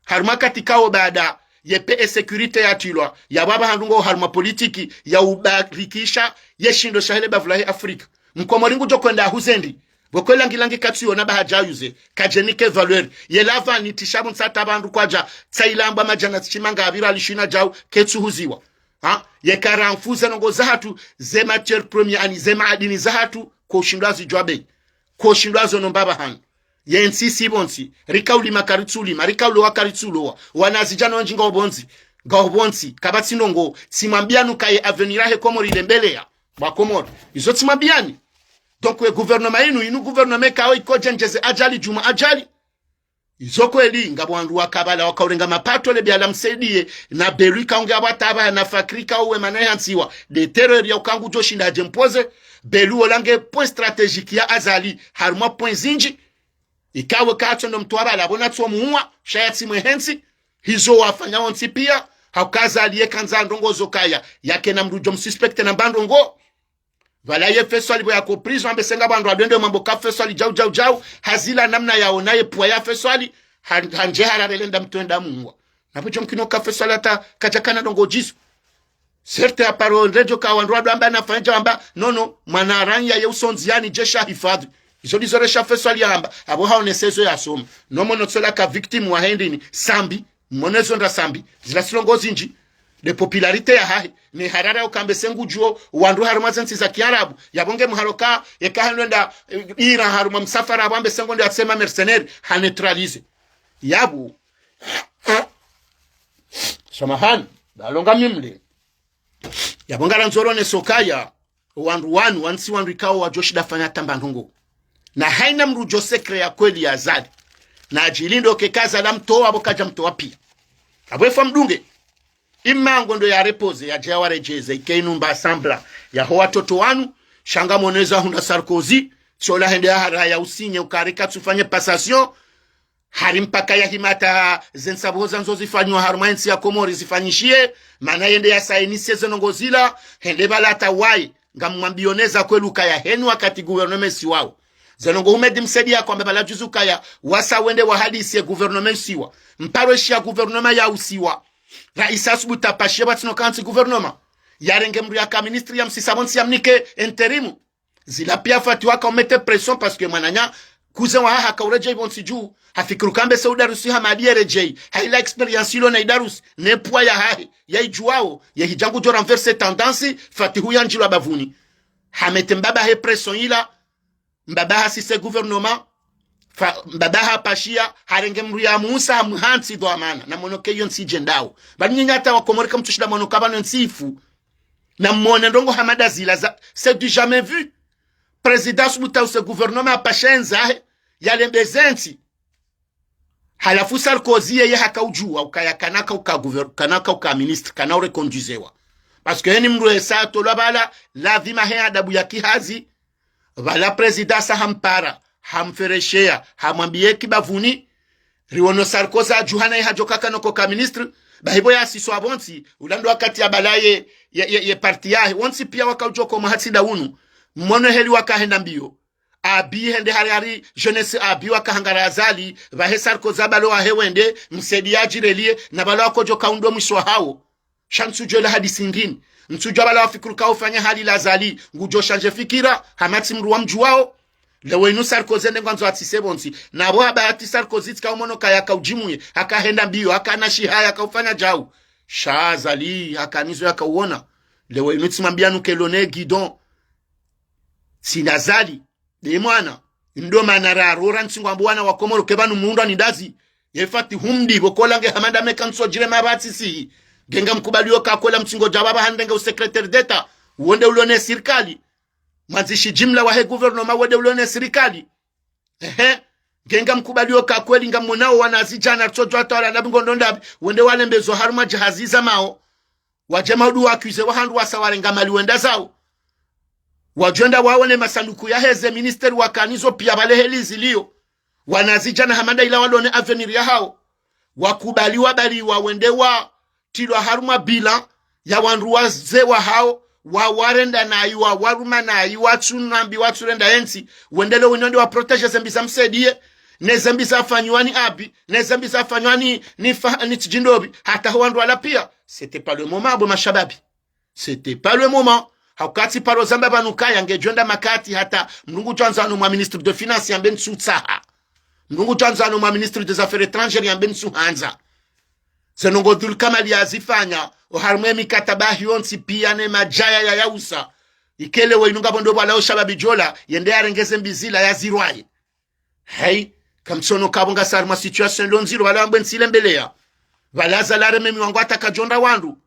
Harumwa wakati ikao baada ye paix et sécurité yatrilwa, ya pvapva handru ngo harumwa politiki ya ubarikisha ye shindo shahe le bavu lahe Afrika. Mkomori ngudjo kwenda ahuze ndri. Pvoko langi langi katsuyona pvaha djayuze, kadjenike valeur. Ye lavani tsi sha pvo ntsata pvandru kwadja, tsailambwa madjana tsi shima ngapvira alishina djau, ketsuhuziwa. Ha? Ye karamfuze ndrongo zahatru, ze matière première ani, ze maadini zahatru, ko ushindwa zidjwa bei. Ko ushindwa zo nomba pvahanu. Ye ntsi si pvontsi, rika ulima karitsu ulima, rika ulowa karitsu ulowa. Wanazidjana wendji ngwao pvontsi, ngwao pvontsi, kapvatsi ndrongo, tsimwambiya nukaye avenir yahe Komori ilembeleya. Wa Komori. Izo tsimwambiyani. Donc, we gouvernement inu, inu gouvernement ikao iko djendjeze ajali, djumwa ajali. Izo kweli, ngapvo wandru wa kabala, waka urenga mapato le biala msaidiye, na Belu ikao nge apvwa taba, na Fakri ikao we mana hantsiwa, de terreur ya uka ngudjo shinda adje mpoze, Belu wola nge point stratégique ya Azali, harumwa point zindji, ikao we katso ndo mtru wa bala, pvo natso muwa, sha yatsi mwe hentsi, hizo wafanya wontsi piya, hauka Azali ye kandza ndrongo zo kaya, yake na mndru djo msuspecter na mba ndrongo. Pvala ye Feswali pvo yako prison, ambe senga pvandru adwende mwambo ka Feswali djau, djau, djau, hazila namna yaona ye pvwa ya Feswali, han-, handje harare lenda mtwenda muwa. Na pvo djo mkino ka Feswali hata kadjakana ndrongo djizo. Certes, aparo ndredjo ka wandru wadwamba nafanya djawamba, non, non, mwana ranya ye usonzi yani djesha hifadhi. Izo ndizo resha Feswali yahamba, apvo haonese zo yasoma. No mono tsola ka victime wa hendini, Sambi, mono ezo nda Sambi, zila tsi ndrongo zindji. De popularité yahahe, ne harara uka ambe sengu djuo, wandru harumwa ze ntsi za kiarabu, yapvo nge mharo ka, yeka hanu enda, eh, ira harumwa msafara, apvo ambe sengo nde atsema mercenaire, ha neutraliser. Yapvo, samahani, balonga mimle. Yapvo ngarandzo ronese ukaya, wandru wanu, wantsi wandru ikao wadjo shinda fanya tamba ndrongo. Na haina mndru djo secret ya kweli ya Azali. Na adjilinde oke ka Azali amtowa, apvo kadja mtowa piya. Apvo efwa mdunge. Ima ngo ndo ya reposer, yadje ya waredjeze, ike inu mba sambla. Yaho watoto wanu, sha ngamono eza hundra Sarkozy, tsiola hende ya haraya usinye, uka rika tsufanye passation, hari mpaka ya himata ze ntsabuho zandzo zifanywa harumwa entsi ya Komori zifanyishiye, mana yende ya sainise ze ndrongo zila, hende pvala hata waye, ngamwambiyo neza kweli ukaya heni wakati gouvernement isiwao. Ze ndrongo Houmed Msaidie yako amba pvala juzi ukaya, wasa wende wahadisi ye gouvernement isiwa. Mparo ishi ya gouvernement ya usiwa. Raisi asubuhi tapashiye pvatsina kantsi gouvernement. Yarenge mndru yaka ministre ya msisa pvontsi yamnike intérim. Zila piya Fatihu waka umete pression parce que mwananya, cousin wahahe haka uredjeyi pvontsi dju, hafikiri uka ambe se Idarusi Hamadi yeredjeyi, ha ila expérience ilo na Idarusi, ne pvwa yahahe, ya idjuwao, ye hidja ngudjo renverser tendance, Fatihu yandjilwa bapvuni. Hamete mbaba he pression ila, Mbaba hasise gouvernement, fa, mbaba hapashiya, harenge mdru ya Musa, hamhantsi dhwamana, na mono ke iyo ntsi djendao. Bali nyinyi hata Wakomori kamtsushinda mono kaba no ntsi ifu. Na mone ndrongo hama nda zila za, c'est du jamais vu. Président subuta use gouvernement apashe ndzahe, yalembe ze ntsi. Halafu Sarkozy yeye hakaudjuwa ukaya kana kauka gouver-, kana kauka ministre, kana ureconduisewa. Parce que heni mdru esa atolwa bala, lazima he adabu ya kihazi, bala président sa hampara, hamferesheya, hamwambiye kibavuni, riwono Sarkozy adjuha naye hadjoka kana koka ministre, bahibo yasiswa pvontsi, ula ndo wakati ya bala ye, ye, ye, ye parti yahe, wontsi piya wakaudjoko mwahatsi nda unu, mwono heli wakahenda mbiyo. Abi hende hari hari, jeunesse abi wakahangara Azali, pvahe Sarkozy abalo wahe wende, Msaidié adjireliye, na bala wakodjo kaundo mwiso hawo. Sha ntsudjo la hadisi ngini. Ntsudjo bala wafikiri kaufanya hali la Azali, ngudjo shanje fikira, hamatsi mdru wa mdjuwao. Lewo inu Sarkozy nde ngwandzo atsise pvontsi. Na pvo haba hati Sarkozy tsika umono kaya kaujimuye, hakahenda mbiyo, hakana shihaya, hakaufanya djau. Sha Azali, hakanizo yakauona. Lewo inu tsimwambiya nuke lone guidon. Tsina Azali, nde mwana, ndo mana rarora ntsi ngwambo wana wa Komoro ke pvanu muundra ni ndazi. Ye fati humdi, pvo kola nge hama nda meka ntsodjire mapvatsi sihi. Nge ngamkubaliyo ka kweli mtsingo dja pvapva hande nge u secrétaire d'État, wonde ulone sirikali. Mwandzishi jimla wahe gouvernement wonde ulone sirikali. Ehe. Nge ngamkubaliyo ka kweli ngamwonao wanazidjana ritsodjwa hata wala ndapvi ngondo ndapvi, wende walembezo harumwa jahazi za mao. Wadje maudu wa accusé wahandru wasa warenga mali wenda zao. Wadjwenda waone masanduku yaheze ministère wakanizo piya pvale heli ziliyo. Wanazidjana hama nda ila walone avenir yahao. Wakubaliwa bali wawende watilwa harumwa bilan ya wandru waze wahao, wawarenda nayi, wawaruma nayi, watsunambi, watsurenda yentsi, wendele wino nde wa protéger zembi za Msaidié, ne zembi zafanyiwa ni abi, ne zembi zafanyiwa ni, ni fa-, ni tsidjindopvi, hata ho wandru wala piya. C'était pas le moment, bo mashababi. C'était pas le moment. Hauka tsi paro zamba pvanu kaya ngedjwenda makati hata mdru ngudjwandzano mwa ministre de finance yambe ntsutsaha. Mdru ngudjwandzano mwa ministre des affaires étrangères yambe ntsuhandza. Ze ndrongo Dhul Kamali yazifanya, oharumwa ye mikataba hiyo ntsi piya ne madjaya yayausa. Ikele wo inu ngapvo ndo pvwala oshababi djola, yende yarenge zembi zila yazirwaye. Hey, kamtsono kapvo ngasi harumwa situation ndo ndziro, pvala wambwe ntsi lembeleya. Pvala Azali areme miwango hata kadjondra wandru.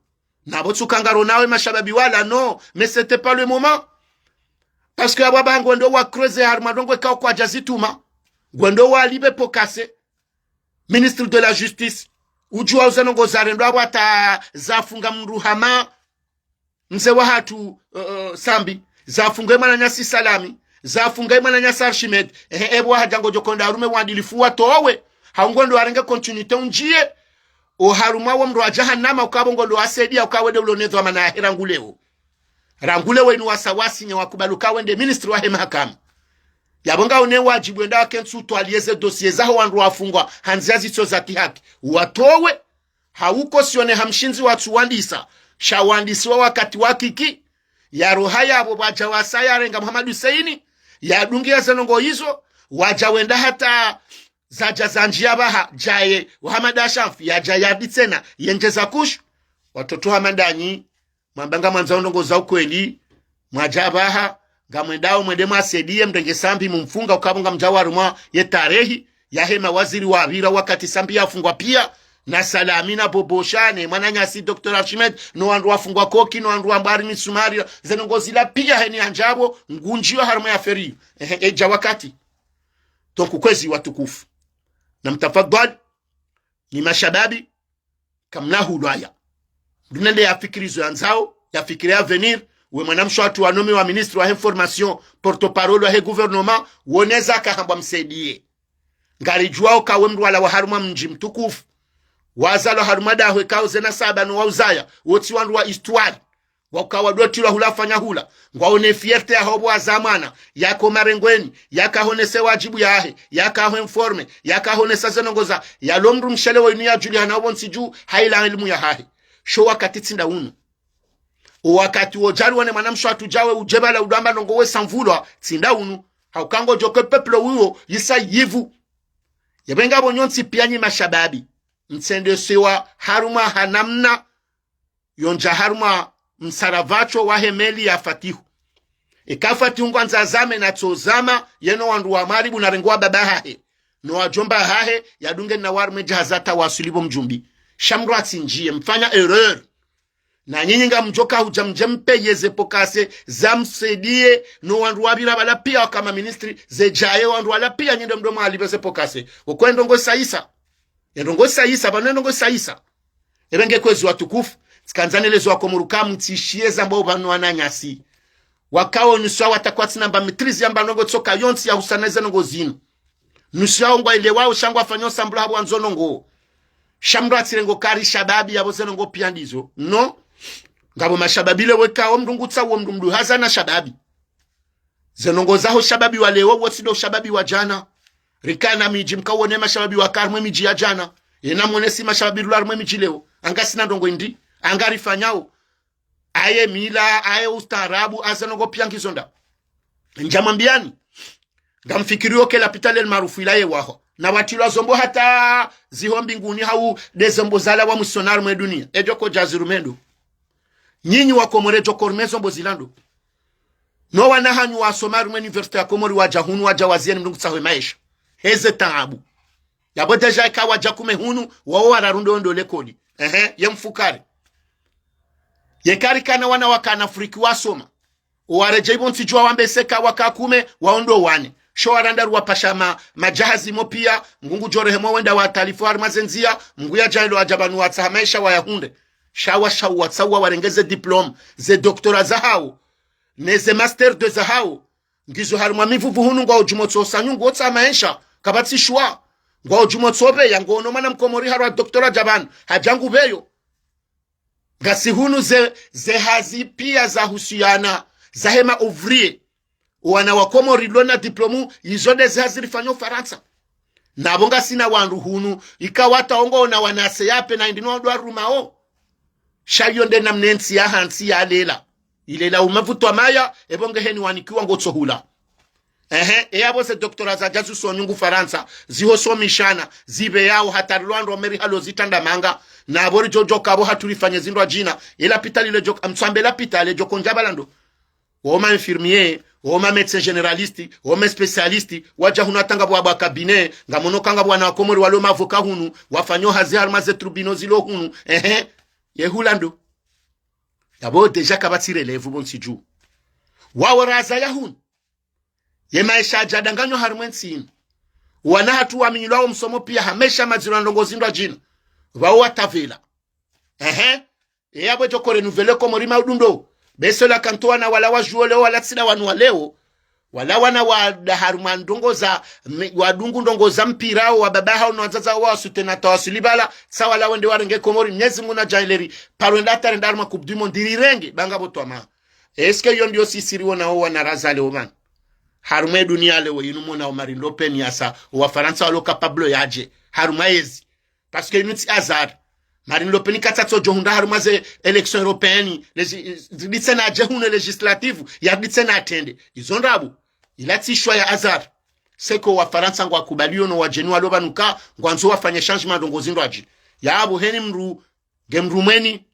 Na pvo tsuka ngaro nawe mashababi wala, non, mais c'était pas le moment. Parce que apvo apvaha ngwendo wa creuser harumwa ndrongo ikao kwadja zituma. Ngwendo wa libérer Bokase, ministre de la justice. Udjuwa uze ndrongo zarendwa apvo hata zafunga mdru hama mze wahatru, eh, eh, Sambi, zafunga ye mwananyasi Salami, zafunga ye mwananyasi Archimède, ehe, epvo wahadja ngodjo konda harume wadilifu watowe, hau ngondo warenge continuité undjiye, oharumwa wo mdro wa jahannama uka pvo ngondo wasaidiya uka wende ulone dhwamana yahe rangu leo. Rangu leo inu wasa wasinye wakubali uka wende ministre wahe mahakama. Yapvo ngaone wadjibu wenda wakentsi utwaliye ze dossier zaho wandru wafungwa, ha ndziya zitso za kihaki. Watowe, hauko sione ha mshindzi watsu wandisa, sha wandisiwa wakati wa Kiki, ya roha yapvo pvwadja wasa yarenga Muhammad Hussein, yadungiya ze ndrongo izo, wadja wenda hata zadja zandjiya pvaha, djaye, Muhammad Ashanfi, yadja yadi tsena, yendjeza kushu, watoto hama ndanyi, mwamba ngamwandzao ndrongo za ukweli, mwadja pvaha, ngamwendao mwende mwasaidiye mrenge Sambi mumfunga uka pvo ngamdjao harumwa ye tarehi, yahe mawaziri wapvira wakati Sambi yafungwa piya, na Salami na Bobosha, ne mwananyasi docteur Archimède, no wandru wafungwa koki, no wandru wambwa hari misumari, ze ndrongo zila piya heni yandjapvo, ngundjiyo harumwa ye affaire iyo. Ehe, edja wakati. Donc kwezi watukufu. Na mtafadhwali, nyi mashababi, kamna hulwaya. Mdru nende yafikiri zo yandzao, yafikiri avenir, we mwanamshe watru wa nommé wa ministre wahe information, porte-parole wahe gouvernement, woneza kahambwa Msaidié. Ngaridjuwao uka we mdru walawa harumwa mdji mtukufu. Wazalwa harumwa daho ikao ze nasaba no wauzaya, wotsi wandru wa histoire. Wauka wadotilwa hula fanya hula. Ngwaone fierté yaho pvo waza mwana, yaka ho marengweni, yaka honese wadjibu yahe, yaka ho informé, yaka honesa ze ndrongo za, yalo mdru mshele wo inu yadjulihana opvo ntsi dju, ha ila ilimu yahahe. Sho wakati tsi nda unu. O wakati wo djari wone mwanamshe watru djawe udje pvala udjo amba ndrongo we samvulwa, tsi nda unu. Hauka ngodjo ke peuple wiwo, yisa yivu. Yepvo ngapvo nyontsi piya nyi mashababi. Mtsendesewa harumwa ha namna yondja harumwa msaravatsho wahe meli ya Fatihu. Eka Fati ngwandzo azame natsozama, ye no wandru wa Mwali bu na rengo wa baba hahe, no wadjomba hahe, yadunge na harumwa edjahazi hata waswili bo Mdjumbi. Sha mdru atsindjiye, mfanya erreur. Na nyinyi ngamdjoka hudja mdje mpeye ze pokase, zamsaidiye, no wandru wapvira pvala piya waka maministri, zedjaye wandru wala piya nyi ndo mdo mwalipve ze pokase. Oko endrongo isayisa. Endrongo isayisa, pvanu endrongo isayisa. Ebe nge kwezi watukufu, tsikandza nelezo wakomori uka mtsishiye zambwa upvanu wananyasi. Wakao nusu yao watakwatsi namba maîtrise yamba ndrongo tsoka yontsi ya husana ze ndrongo zinu. Nusu yao ngwaelewao sha ngwafanyao sambula hapvo wandzo ndrongo. Sha mdru atsirenge uka ri shababi yapvo ze ndrongo piya ndizo. No. Ngapvo mashababi leo wekao mdru ngutsaho mdru mdru haza na shababi. Ze ndrongo zaho shababi wa leo, wo tsi ndo shababi wa djana. Rikana midji mkaone mashababi waka harumwa emidji ya djana. Yena mwone si mashababi rilo harumwa emidji leo. Anga sina ndrongo indri. Anga rifanyao. Aye mila, aye ustaarabu, aze ndrongo piya ngizo nda. Ndjamwambiyani. Ngamfikiriyo ke lapitali El Maarouf ila ye waho. Na watrilwa zombo hata ziho mbinguni hau nde zombo zalawa mwiso na harumwa eduniya. Edjo kodja zirume ndo. Nyinyi wakomori edjo korume zombo zila ndo. No wana hanyu wasoma harumwa université ya Komori wadja hunu wadja waziye ni mdru ngutsaho emaesha. Heze taabu. Yapvo déjà eka wadja kume hunu, wao wararu ndo ndo lekoli. Ehe, ye mfukare. Yeka rikana wana wakana Afriki wasoma. Owaredjeyi pvo ntsi djuwa wambe seka waka kume, wao ndo wane. Sho waranda ruwapasha ma, madjahazi mo piya, Mngu ngudjo rehemu wenda watalifu harumwa ze ndziya, Mngu yadjaanlie wadja pvanu watsaha maesha wayahundre. Sha wa, sha wa, tsaha wa warenge ze diplôme, ze doctorat zahao, ne ze master deux zahao. Ngizo harumwa mivuvu hunu ngwao djumotso sa nyungu wotsaha maesha, kapvatsi shuwa. Ngwao djumotso pveya ngono mwana mkomori harumwa doctorat dja pvanu, hadja ngu pveyo. Ngasi hunu ze, ze hazi piya zahusiyana, zahe ma ouvrier. Wana wa Komori rilo na diplôme, izo nde ze hazi rifanyao Farantsa. Napvo ngasina wandru hunu, ika wata ongo na wana C A P na indri no wandru warumao. Sha iyo nde namna entsi ya hantsi yalela. Ilela umavutwa maya, epvo nge heni wanikiwa ngotso hula. Ehe, eyapvo ze doctorat zadja zisonyungu Farantsa, ziho somishana, zipveyao hata rilo wandru wa meri halo zitranda manga, napvo ridjo djoka pvo hatru rifanye zindru adjina, elapitali ledjo, amtsambe lapitali ledjo kondja pvala ndo. Wo ma infirmier, wo ma médecin généraliste, wo ma spécialiste, wadja hunu hata ngapvo wabwa cabinet, ngamono ka ngapvo wana wa Komori walo mavoka hunu, wafanyao hazi harumwa ze tribunaux zilo hunu, ehe, ye hula ndo. Yapvo déjà kapvatsi relevu pvo ntsi dju. Wao raza ya hunu. Ye maesha yadja danganyo harumwa entsi inu. Wana hatru waminyilwao msomo piya ha maesha madziro na ndrongo zindru adjina. Pvao watapvela. Ehe. Eyapvo edjo ko renouveler Komori maudundo. Bese la kanto wana wala wadjuo leo wala tsi nda wanu wa leo. Wala wana wada harumwa ndrongo za, me, wadungu ndrongo za mpira, wa baba hao no wadzadze wao wa soutenir hata waswili pvala, sa wala wende warenge Komori, Mnyezi Mngu nadjaanlie ri, paro enda hata renda harumwa Coupe du Monde, rirenge, ba ngapvo twamaa. Est-ce que iyo ndiyo sisi riwonao wana raza leo pvanu? Harumwa eduniya leo inu mwonao Marine Le Pen yasa, wa Farantsa walo capable yadje. Harumwa ezi. Parce que inu tsi hasard. Marine Le Pen katsatso djo hundra harumwa ze élections européennes, legi-, riditse na adje hunu législatives, yariditse na atrende. Izo ndrabo. Ila tsi shuwa ya hasard. C'est que wa Farantsa ngwakubaliyo no wadjeni walo pvanu ka, ngwandzo wafanye changement ndrongo zindru adji. Yapvo heni mdru, nge mdru mweni,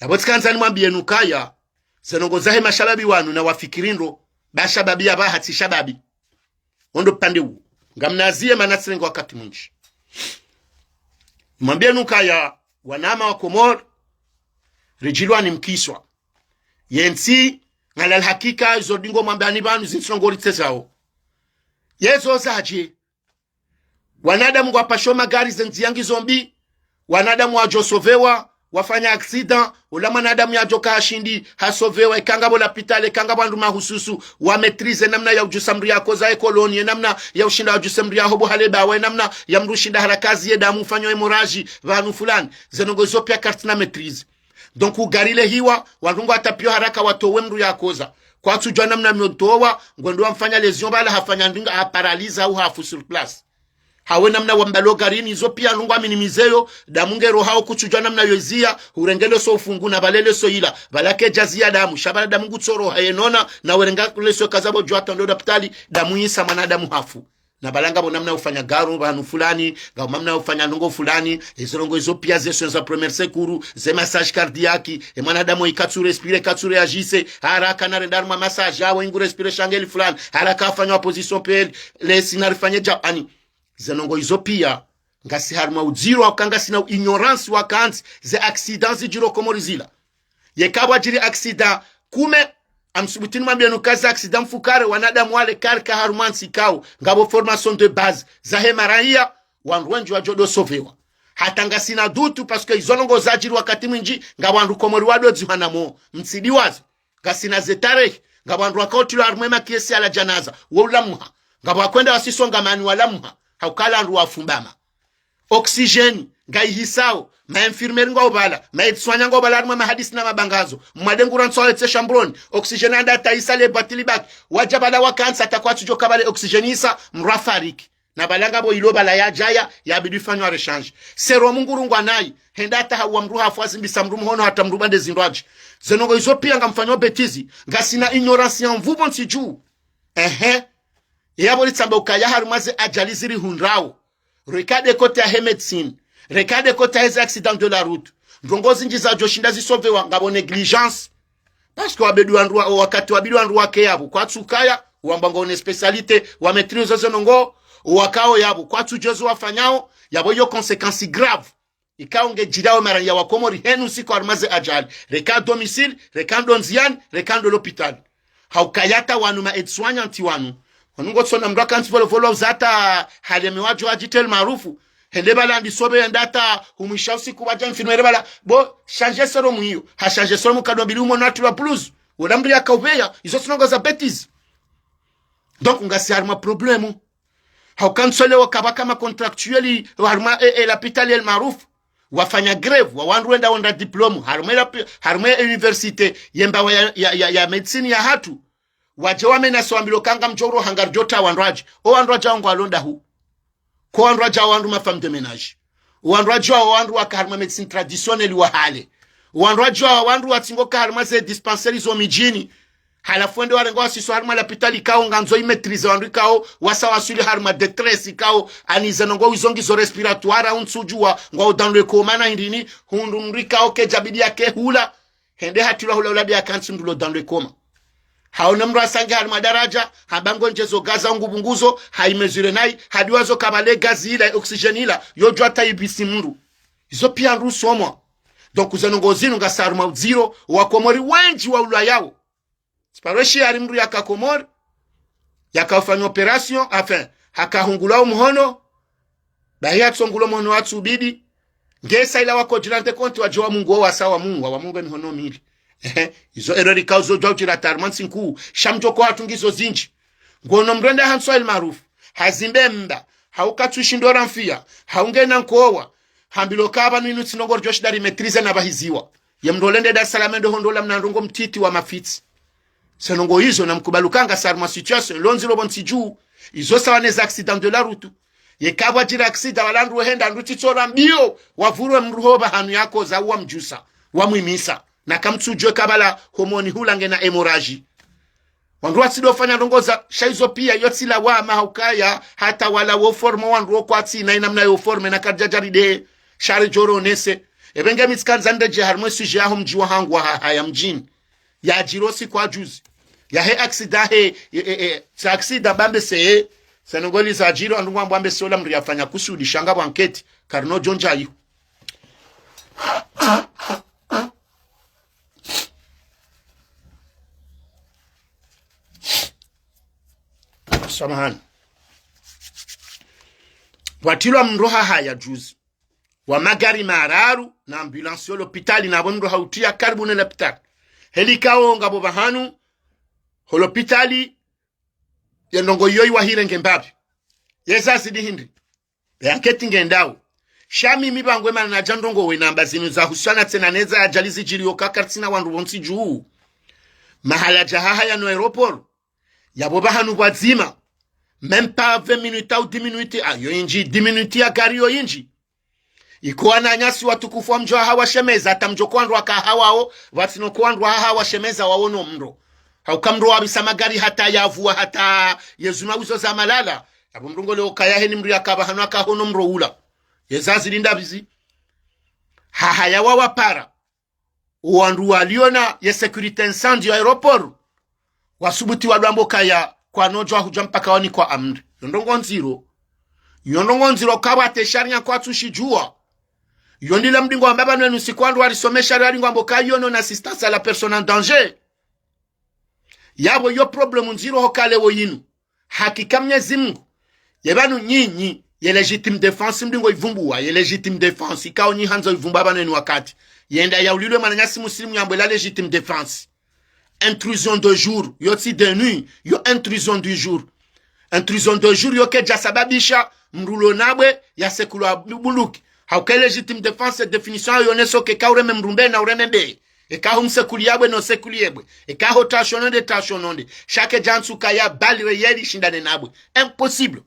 yapvo tsikandza nimwambiyeni ukaya, ze ndrongo zahe mashababi wanu na wafikiri ndro, ba shababi yapvaha tsi shababi. Ondo pvandze uwo. Ngamnaziye mana tsirenge wakati mwindji. Nimwambiyeni ukaya, wanama wa Komori, ridjilwa ni mkiswa. Yentsi, ngalal hakika, izo ndingo mwambani pvanu zintsi ndrongo ritsezao. Yezo zadje, wanadamu ngwapashao magari ze ndziya ngizo mbi. Wanadamu wadjo sauvewa, wafanya accident. Ula mwanadamu yadjoka hashindi, hasauvewa, eka ngapvo lapitali, eka ngapvo wandru mahususu, wa maîtriser namna ya udjusa mdru yakoza ekoloni, ye namna ya ushinda wadjuse mdru yaho bo hale bawa, ye namna ya mdru ushinda haraka ziye damu ufanywa hémorragie, pvanu fulani. Ze ndrongo izo piya karitsina maîtrise. Donc, ugari lehiwa, wandru ngwatapiyo haraka watowe mdru yakoza. Kwatsudjuwa namna myotowa, ngwendo wamfanya lésion pvala hafanya ndinga, haparalyser au hafu sur place. Hawe namna wambalo garini, izo piya ndrongo wa minimiser yo, damu ngerohao kutsudjuwa namna yo iziya, hurenge leso ufungu na pvale leso ila, pvala kedja ziya damu, sha pvala damu ngutsoroha yenona, na werenga leso kaza pvo djuwa hata ndo lapitali, damu yisa mwanadamu hafu. Na pvala ngapvo namna ufanya garu pvanu fulani, ngapvo namna ufanya ndrongo fulani, ezo ndrongo izo pia ze soins za premier secours, ze massage cardiaque, e mwanadamu ikatsu respirer, katsu réagir, haraka narende harumwa massage, awo ingu respiration ngeli fulani, haraka afanywa position pele, lesi narifanye dja, ani. Ze ndrongo izo pia, ngasi harumwa udziro, hauka ngasina ignorance wakantsi, ze accidents zidjiro Komori zila. Yeka pvwadjiri accident kume, ngamsubutini mwambiye nuka ze accident mfukare, wanadamu wale karika harumwa ntsi ikao ngapvo formation de base zahe maraya, wandru wendji wadjo do sauvewa. Hata ngasina doute, parce que izo ndrongo zadjiri wakati mwindji, ngapvo wandru Komori wado dzihwa na mo, mtsidiwaze. Ngasina ze tarehi, ngapvo wandru wakao tilwa harumwa e makesi ya la djanaza, wo ulamuha. Ngapvo wakwenda wasisongamani walamuha, hauka wala wandru wafumbama. Oxygène ngayihisao, ma infirmiers ngwao pvala, ma aides-soignants ngwao pvala harumwa mahadisi na mabangazo, mwade ngura ntsu wetse shambroni, oxygène anda hata isa le batili baki, wadja pvala wakantsi hata kwatsudjo ka pvale oxygène isa, mdru afariki. Na pvala ngapvo ilo pvala yadjaya, yabidi ifanywa rechange. Serumu ngurungwa nayi, henda hata hauwa mdru hafu azimbisa mdru muhono hata mdru pvande zindru adji. Ze ndrongo izo pia ngamfanyao bêtise, ngasina ignorance ya nvuu pvontsi dju. Ehe. Yapvo litsamba ukaya harumwa ze ajali zirihundrao. Reka de côté yahe médecine. Reka de côté yaheze accident de la route. Ndrongo zindji zadjo shinda zisauvewa ngapvo négligence. Parce que wabidi wandru wa, wakati wabidi wandru wake yapvo, kwatsukaya, wamba ngwao ne spécialité, wa maîtrise ze ndrongo, wakao yapvo, kwatsudjuwa zo wafanyao, yapvo iyo conséquence grave. Ikao ngedjirao maraya wa Komori henu siku harumwa ze ajali. Reka domicile, reka ndo ndziani, reka ndo lopitali. Haukaya hata wanu ma aides-soignantes wanu. Wanu ngotsona mdru akantsi volovolo uzata haleme wadjo adjite El Maarouf. Hende pvala andi sauver yenda hata humwisha usiku wadja infirmière pvala. Bo, changer serumu iyo. Ha changer serumu kado mbili umo na tula blouse. Wola mdru yaka uveya. Izo tsi ndrongo za bêtise. Donc, ngasi harumwa problème. Hauka ntsu leo kapvaka ma contractuels harumwa e, e, lapitali El Maarouf. Wafanya grève, wa wandru wenda wonda diplôme, harumwa e lapi-, harumwa e université, yemba wa ya, ya, ya, ya médecine yahatru. Wadje wamenase wambilwa ka ngamdjo uro hanga ridjo tra wandru wadje. O wandru wadje ngwalonda hu. Ko wandru wadje wandru ma femmes de ménage. O wandru wadje wandru waka harumwa médecine traditionnelle wa hale. O wandru wadje wandru watsingoka harumwa ze dispensaires zo midjini. Halafu wende warenge wasiso harumwa lapitali ikao ngandzo i maîtriser wandru ikao wasa waswili harumwa détresse ikao ani ze ndrongo izo ngizo respiratoire au ntsudjuwa ngwao dans le coma na hindrini hundru mdru ikao kedjabidi yake hula. Hende hatilwa hula hula de yakantsi mdru lo dans le coma. Haone mdru asange harumwa daradja, hamba ngo ndjezo gaz au ngupvunguzo, haimezure nayi, hadiwazo ka pvale gaz ila, oxygène ila, yodjuwa hata ipvisi mdru. Izo pia ndru somwa. Donc, ze ndrongo zinu ngasi harumwa udziro, wa Komori wendji wa ulwa yawo. Tsi paro shiari mdru yaka Komori, yaka ufanya opération, enfin, haka hungulwa umuhono, bahi yatsongulwa umuhono watsubidi, ngesa ila wako djirante konti wadje wa Mungu, wo wasa wa Mungu, wa Mungu emihono mili. Ehe, izo erreur ikao zo djwa udjira hata harumwa ntsi nkuu, sha mdjo ko watru ngizo zindji. Ngono mdru enda ha ntsu El Maarouf, hazimbe mba, hauka tsu shindo ramfiya, haungena nkowa, hambilwa ka pvanu inu tsi ndrongo ridjo shinda ri maîtriser na pvahiziwa. Ye mdru olende Dar es Salaam ndo hondrola mna ndrongo mtiti wa mafitsi. Ze ndrongo izo namkubali uka ngasi harumwa situation, lo ndziro pvontsi dju, izo sawa ne za accident de la route. Yeka pvwadjiri accident wala ndru henda ndru tsitsora mbio, wavurwe mdru ho pvahanu yakoza wamdjusa, wamwimisa. Na kamtsudjuwa ka pvala homoni hula ngena hémorragie. Wandru watsido fanya ndrongo za, sha izo pia, iyo tsi lawama haukaya, hata wala wo former wandru wo kwatsi, na inamna yo former na kadjadjari de, sha ridjo ronese. Epvenge mi tsikandza ndedje harumwa e sujet yaho mdji wahangu wa Hahaya mdjini. Yadjiri o usiku wa juzi. Yahe accident he, e, e, e, sa accident bambe se, sa ndrongo li zadjiri, wandru ngwambo bambe se ola mdru yafanya kusudi, sha ngapvo enquête, karino djondja iho. Samahani. Pvwatilwa mdru Hahaya juzi. Wa magari mararu na ambulance yo lopitali na pvo mdru hautiya karibu ne lopitali. Heli ikao ngapvo pvahanu, ho lopitali, ye ndrongo iyo iwahire nge mbapvi. Ye zazidi hindri. Be enquête ngendao. Sha mimi pvangwe mana nadja ndrongowe namba zinu zahusiana tsena neza ajali zidjiriyo ka karitsina wandru pvontsi dju. Mahala dja Hahaya no aéroport. Yapvo pvahanu pvwadzima. Même pas vingt minutes au dix minutes, ah, yo indji, dix minutes ya gari yo indji. Iko wananyasi watukufu wa mdjo haha washemeza, hata mdjo ko wandru waka haha wao, pvatsino ko wandru haha washemeza wao no mdro. Hauka mdro wapvisa magari hata yavuwa, hata yezuma uzo za malala. Apvo mndru ngole okaya heni mndru yakapva hanu akahono mro ula. Yeza zili ndapvi zi. Hahaya wawapara. Owandru waliona ye sécurité incendie ya aéroport. Wasubuti wadjwambo kaya kwanodjwa hudja mpaka wanikwa amri. Yo ndrongo ndziro. Yo ndrongo ndziro kapvatsi sharia kwatsu shidjuwa. Yo ndila mdingo wamba pvanu enu siku wandru warisome sharia wadingo wambo kaya yo non-assistance à la personne en danger. Yapvo yo problème ndziro hukaya leo yinu. Hakika Mnyezi Mungu. Ye pvanu nyinyi, ye légitime défense mdingo ivumbuwa, ye légitime défense, ikao nyi handza ivumbuwa pvanu eni wakati. Yenda yaulilwe mwananyasi muslimu yambwe la légitime défense. Intrusion de jour, yo tsi de nuit, yo intrusion du jour. Intrusion de jour, yo kedja sababisha, mndru ulo nabwe, yasekulwa bu-, bunduki. Hauka légitime défense, définition yayo yoneso ke ka ureme mndru mbe na ureme mbe. Eka ho msekuliya bwe no sekuliye bwe. Eka ho tasho nonde, tasho nonde. Sha kedja ntsu kaya balle réelle ishindane nabwe. Impossible.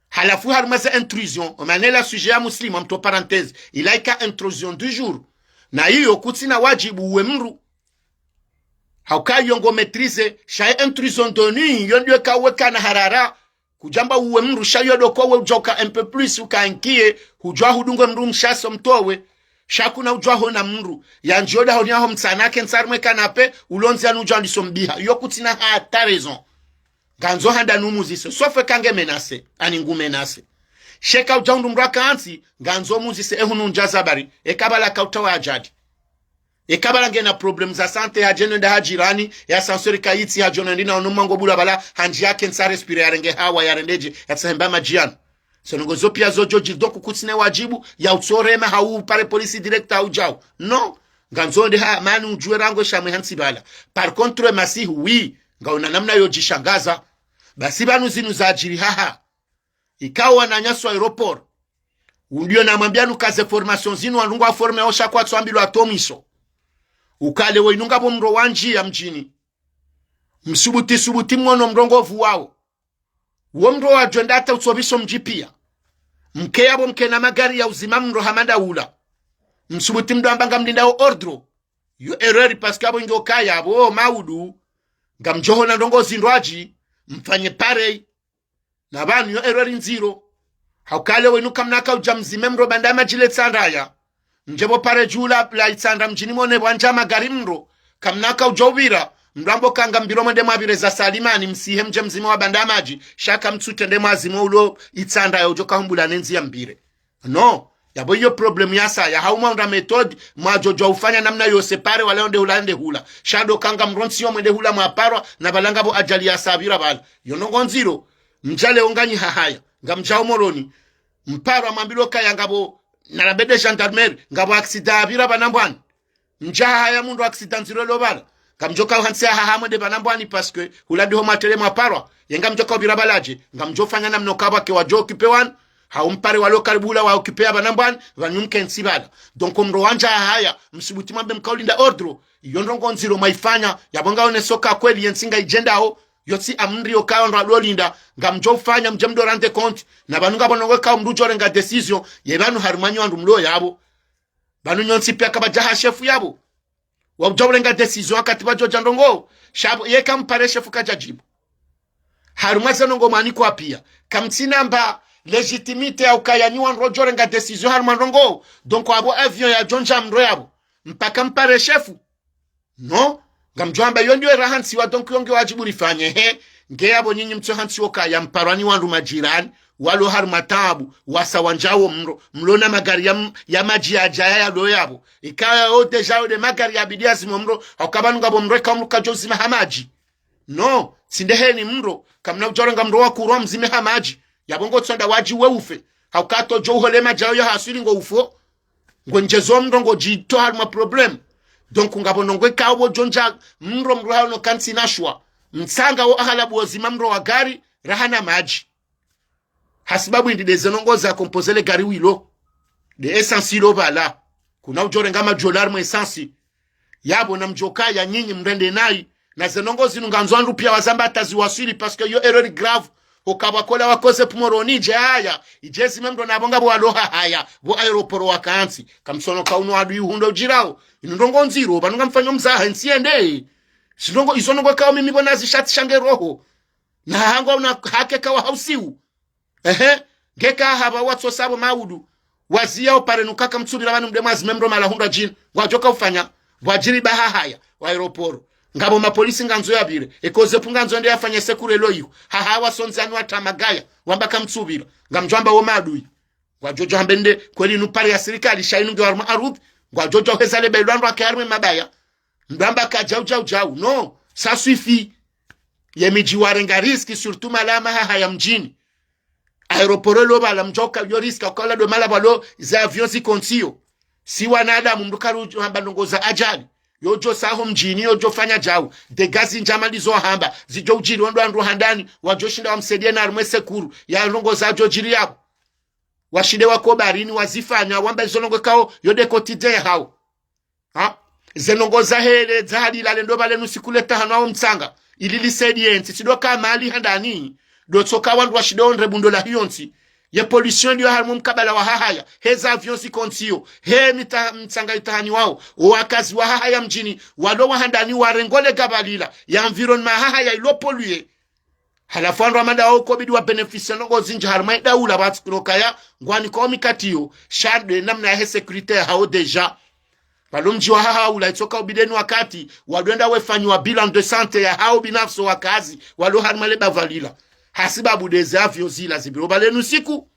Halafu harumwa ze intrusion, omana ila sujet ya muslimu, entre parenthèses, ila ika intrusion du jour. Na iyo kutsina wadjibu uwe mndru. Hauka yo ngo maîtriser, sha ye intrusion de nuit, yo ndiyo ka uwe kana harara, kudjamba uwe mndru sha yo ndo ko we udja uka un peu plus uka inquiet, hudjwa hudunge mndru mshaso mtowe. Sha kuna udjwa hona mndru yandjiyo dahoni yaho mtsana ke ntsi harumwa canapé, ulondzi anu udjwa ndiso mbiha. Yo kutsina hata raison. Ngandzo handa numuzise. Sauf eka nge menacé, ani ngu menacé. Sha eka udja undru mndru akantsi, ngandzo muzise ehunu ndja zabari, eka pvala ka utawa ajali. Eka pvala ngena problème za santé hadje nenda ha jirani, ye ascenseur kayitsi hadjo nenda na ono mwango bula pvala, handji yake ntsa respirer yarenge hawa yarendedje, yatsahemba madji yanu. Zo ndrongo zo piya zo djo djiri donc kutsina wadjibu, ya utsorema hau upare police direct hau djau. Non, ngandzo nde ha, mani udjuwe rangu shamwe hantsi pvala. Par contre, masihu, oui, ngaona namna yo djishangaza. Basi pvanu zinu za djiri haha. Ikao wananyasi wa aéroport. Undiyo namwambiya nuka ze formation zinu wandru ngwa forme osha kwatsu ambilwa tomiso. Ukaya leo inu ngapvo mndru wandjiya mdjini. Msubuti, subuti mwono mndru ngo vuwao. Wo mndru wadjo enda hata utsobiso mdji piya. Mke yapvo mkena magari ya uzima mndru hama nda ula. Msubuti mndru amba ngamlindao ordre. Yo erreur parce que apvo nge okaya apvo maudu. Ngamdjo hona ndrongo zindrwadji. Mfanye pareil. Na pvanu yo erreur ndziro. Hauka leo inu kamna ka udja mzime mndru pvanda madji le tsandaya. Mdje pvo pare dju la, la itsanda mdjini mwone pvwandja magari mndru. Kamna ka udja upvira. Mndru ambo ka ngambiro mwende mwapvire za salimani msihe mdje mzime wa pvanda madji. Sha kamtsutrende mwazime ulo itsandaya udjo kahumbula ne ndziya mpvire. Non. Yapvo iyo problème yasaya. Hau mwaunda méthode, mwadjo djuwa ufanya namna yo séparer wala yo nde hula nde hula. Sha ndo ka ngamrontsi yo mwende hula mwaparwa, na pvala ngapvo ajali yasapvira pvala. Yo ndrongo ndziro. Mdja leo nganyi hahaya. Ngamdjao Moroni. Mparwa mwambilwa kaya ngapvo, na la brigade gendarmerie, ngapvo accident yapvira pvanu Mbwani. Mdja hahaya mundru accident ndziro lo pvala. Ngamdjo ka uhantsi ya haha mwende pvanu Mbwani parce que hula ndiho mwatrele mwaparwa. Ye ngamdjo ka upvira pvala dje. Ngamdjo fanya namna uka pvwake wadjo occuper wanu. Hau mpare walo karibu hula wa occuper ya pvanu Mbwani, pvanu mkentsi pvala. Donc mndru wandja hahaya, msubuti mwambe mka ulinda ordre. Iyo ndrongo ndziro mwaifanya, yapvo ngaoneso ka kweli ye ntsi ngaidjendao. Yo tsi amri yo ka ondro alolinda, ngamdjo ufanya mdje mdo rendre compte. Na pvanu ngapvo ndrongo ka mndru udjo renga décision, ye pvanu harumwa nyi wandru mlo yapvo. Pvanu nyontsi piya kapvadja ha chef yapvo. Wa udja urenga décision wakati pvadjo dja ndrongo. Sha pvo, ye ka mpare chef kadja djibu. Harumwa ze ndrongo mwanikwa piya. Kamtsina mba légitimité ya ukaya nyi wandru udjo renga décision harumwa ndrongo. Donc apvo avion yadjo ndja mndro yapvo. Mpaka mpare chef. Non, ngamdjo amba yo ndiyo rahantsiwa donc yo nge wadjibu rifanye he. Nge yapvo nyinyi mtso hantsiwa kaya mparwa ni wandru majirani, walo harumwa taabu, wasa wandjawo mndro, mlo na magari ya m-, ya madji yadjaya yalo yapvo. Ikaya yo déjà yo nde magari yabidi yazimwe mndro, hauka pvanu ngapvo mndro eka mndru kadjo uzima ha madji. Non, tsi nde heni mndro, kamna udjo renga mndro wa kurwa mzime ha madji. Yapvo ngo tsonda wadji we ufe. Hauka to djo uhole madji yayo ya haswili ngo ufo. Ngwendjezo mndro ngodjitowa harumwa problème. Donc ngapvo ndrongo ikao pvo djo ndja mndro mndro hao no kantsi na shwa. Mtsanga wo ahalabu wozima mndro wa gari, raha na madji. Hasibabu indi nde ze ndrongo za composer le gari wilo. Nde essence ilo pvala. Kuna udjo renga madjolari mwe essence. Yapvo na mdjo kaya nyinyi mrende nayi. Na ze ndrongo zinu ngandzo wandru piya wazamba hata ziwaswili parce que yo erreur grave. Hoka pvwakola wakoze pvo Moroni idje haya. Idje zime mndro na pvo ngapvo walo hahaya. Pvo aéroport wakantsi. Kamtsono ka unu adui uhundra udjirao. Inu ndrongo ndziro, pvanu ngamfanyo mzaha, ntsi yende. Zi ndrongo, izo ndrongo kao mimi pvo nazishatsi shange roho. Na hangu una hake kawa hausiu. Ehe, ngeka hapva watso sabo maudu, waziya opare nukaka mtsupvira pvanu mde mwazime mro mala hundra djini, ngwadjoka ufanya, ngwadjiri ba hahaya, wa aéroport. Ngapvo mapolisi ngandzo yapvire, eka ze pvu ngandzo ende yafanye secours lo iho, hahaya wasondzi anu watra magaya, wamba kamtsupvira, ngamdjwamba wo maadui. Ngwadjodjo hambe nde, kweli inu pare ya sirikali, sha inu nge harumwa arudhi, ngwadjodjo heza lebe lwandru wake harumwe mabaya, mdru amba ka djau, djau, djau, non, ça suffit. Ye midji warenga risque, surtout mala mahahaya mdjini. Aéroport lo pvala mdjoka yo risque, ukala ndo mala pvalo ze avion ziko ntsiyo. Si wanadamu mdru karu hamba ndrongo za ajali. Yodjo saho mdjini, yodjo fanya djau. Dégâts zindji hama ndizo hamba. Zidjo udjiri wandru wandru handani, wadjo shinda wamsaidie na harumwe secours. Ya ndrongo zadjo djiri yapvo. Washinde wako barini, wazifanya, wamba izo ndrongo kao, yo nde quotidien hao. Ha? Ze ndrongo zahe le, zahe lila lendo pvale nu siku le tahanu hao mtsanga. Ili lisaidie ntsi, tsi ndo ka mali handani. Ndo tsoka wandru washinde wonre bundo la hiyo ntsi. Ye pollution iliyo harumwa mkabala wa hahaya. He za avion ziko ntsiyo. He mita-, mtsanga itahaniwao. Owakazi wa hahaya mdjini. Walo wa handani warenge le gaba lila. Ya environnement hahaya ilo pollué. Halafu wandru wa mada wao kobidi wa bénéficier ndrongo zindji harumwa idaula pvatsi kuno kaya, ngwani kwa mikatiyo, sha nde namna yahe sécurité yahao déjà. Pvalo mdji wa hahaya ula itsoka ubidi eni wakati, wadwenda wefanyiwa bilan de santé yahao binafsi wakazi, walo harumwa le bava lila. Hasibabu nde ze avion zila zipviro pvale nu siku.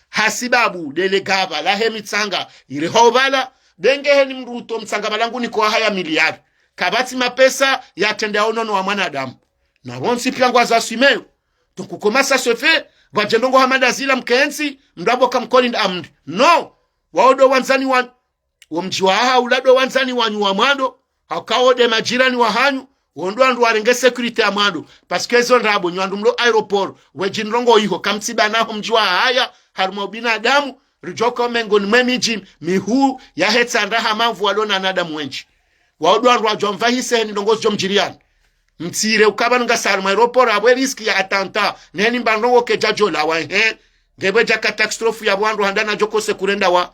Hasibabu nde le gaba lahe mitsanga, irehwao pvala, nde nge heni mdru uto mtsanga pvala nguni kwa haya miliari. Kapvatsi mapesa, yatrende ya unono wa mwanadamu. Na wontsi pia ngwaza assumer yo. Donc, comment ça se fait, pvadje ndrongo hama nda zila mkentsi, mdru apvo kamkoli nda amri. Non. Wao ndo wandzani wanyu. Wo mdji wa hahaya ula ndo wandzani wanyu wa mwando. Hauka wo nde majirani wahanyu. Wo ndo wandru warenge sécurité ya mwando. Parce que zo ndrabo nyi wandru mlo aéroport. Wedji ndrongo iho, kamtsiba naho mdji wa hahaya, harumwa ubinadamu, ridjoka mengoni mwe midji mihuu yahe tsandra hama mvu walo na wanadamu wendji. Wao ndo wandru wadjo mvahise heni ndrongo zidjo mdjiriani. Mtsire ukaba nga harumwa aéroport apvo risque ya attentat. Neni mba ndrongo kedja djola wa, he. Ngepvo dja catastrophe ya wandru handani djoko secours enda wa.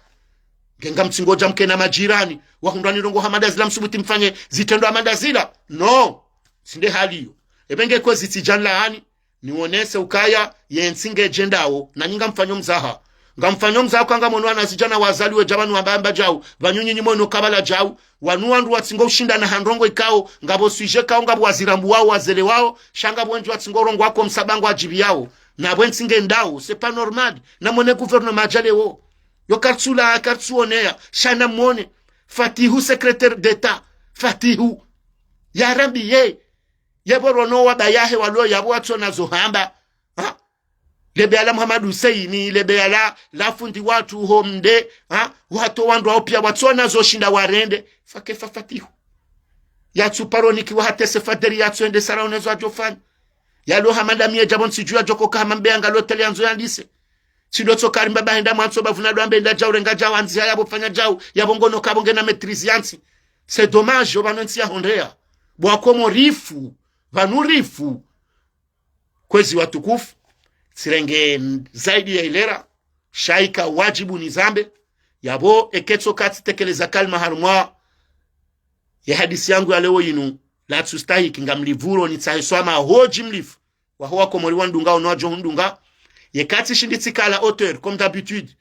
Nge ngamtsingodja mkena majirani. Wahundrani ndrongo hama nda zila msubuti mfanye zitrendwa hama nda zila. Non. Tsi nde hali iyo. Ebe nge kwezi tsidja nlaani. Niwonese ukaya, ye ntsi ngedjendao, nanyi ngamfanyo mzaha. Ngamfanyo mzaha kwa ngamwono wanazidjana wazaliwa dja pvanu wamba amba djau, pvanu nyinyi mwono kabala djau, wanu wandru watsingo ushindana ha ndrongo ikao, ngapvo sujet ikao, ngapvo waziri mbu wao, wazele wao, sha ngapvo wendji watsingo urongoa ko msababu ngwadjipviao, na pvo entsi ngendao, c'est pas normal, na mwone gouvernement dja leo. Yo kartsula, kartsuonea, sha na mwone, Fatihu, secrétaire d'État, Fatihu, ya Rabbi ye, yepvo rono waba yahe walo yapvo watsona zo hamba. Ha? Lebeya la Muhammad Hussein, lebeya la, la fundi watru ho mde, ha? Wato wandru wao pia watsona zo shinda warende. Fake fa Fatihu. Yatsu paro nikiwa hata se fadheri yatsu ende sara onezo adjofanya. Yalo hama nda mie djapvo ntsi dju yadjoko ka hama mbeya ngalo tele yandzo yandise. Tsi ndo tso kari mbaba henda mwantso bapvuna ndo ambe nda djau renga djau andzia yapvo fanya djau, yapvo ngono kapvo ngena maîtrise ya ntsi. C'est dommage, yo pvanu entsi yahondea. Bo Wakomori rifu, pvanu rifu. Kwezi watukufu, tsirenge zaidi ya ilera, sha ika wadjibu nizambe, yapvo eka tso katsitekeleza kalima harumwa ye hadisi yangu ya leo yinu, latsu stahiki ngamlipvuro nitsahe swamaha ho djimlifu, waho Wakomori wanidungao no wadjo hundunga, yeka tsishindi tsika à la hauteur, comme d'habitude,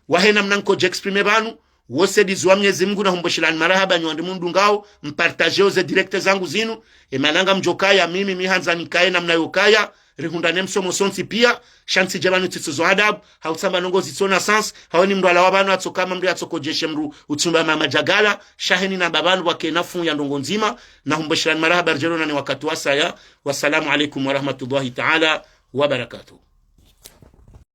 wahe namna nkodje exprimer pvanu, wose ndizo wa Mnyezi Mngu na humboshilani marahaba nyi wandru munidungao, mpartageo ze direct zangu zinu, emana ngamdjokaya, mimi mihandza nikaye namna yokaya, rihundrane msomo sontsi pia, sha ntsidje pvanu tsitsuzo adabu, hau tsamba ndrongo zitsona sens, hau ni mndru alawa pvanu atsoka mamri atsokodjeshe mndru, utsumba mama djagala, sha heni namba pvanu pvwakena fun ya ndrongo ndzima, na humboshilani marahaba ridjelo nani wakati wasaya, wassalamu alaikum warahmatullahi taala wabarakatuh.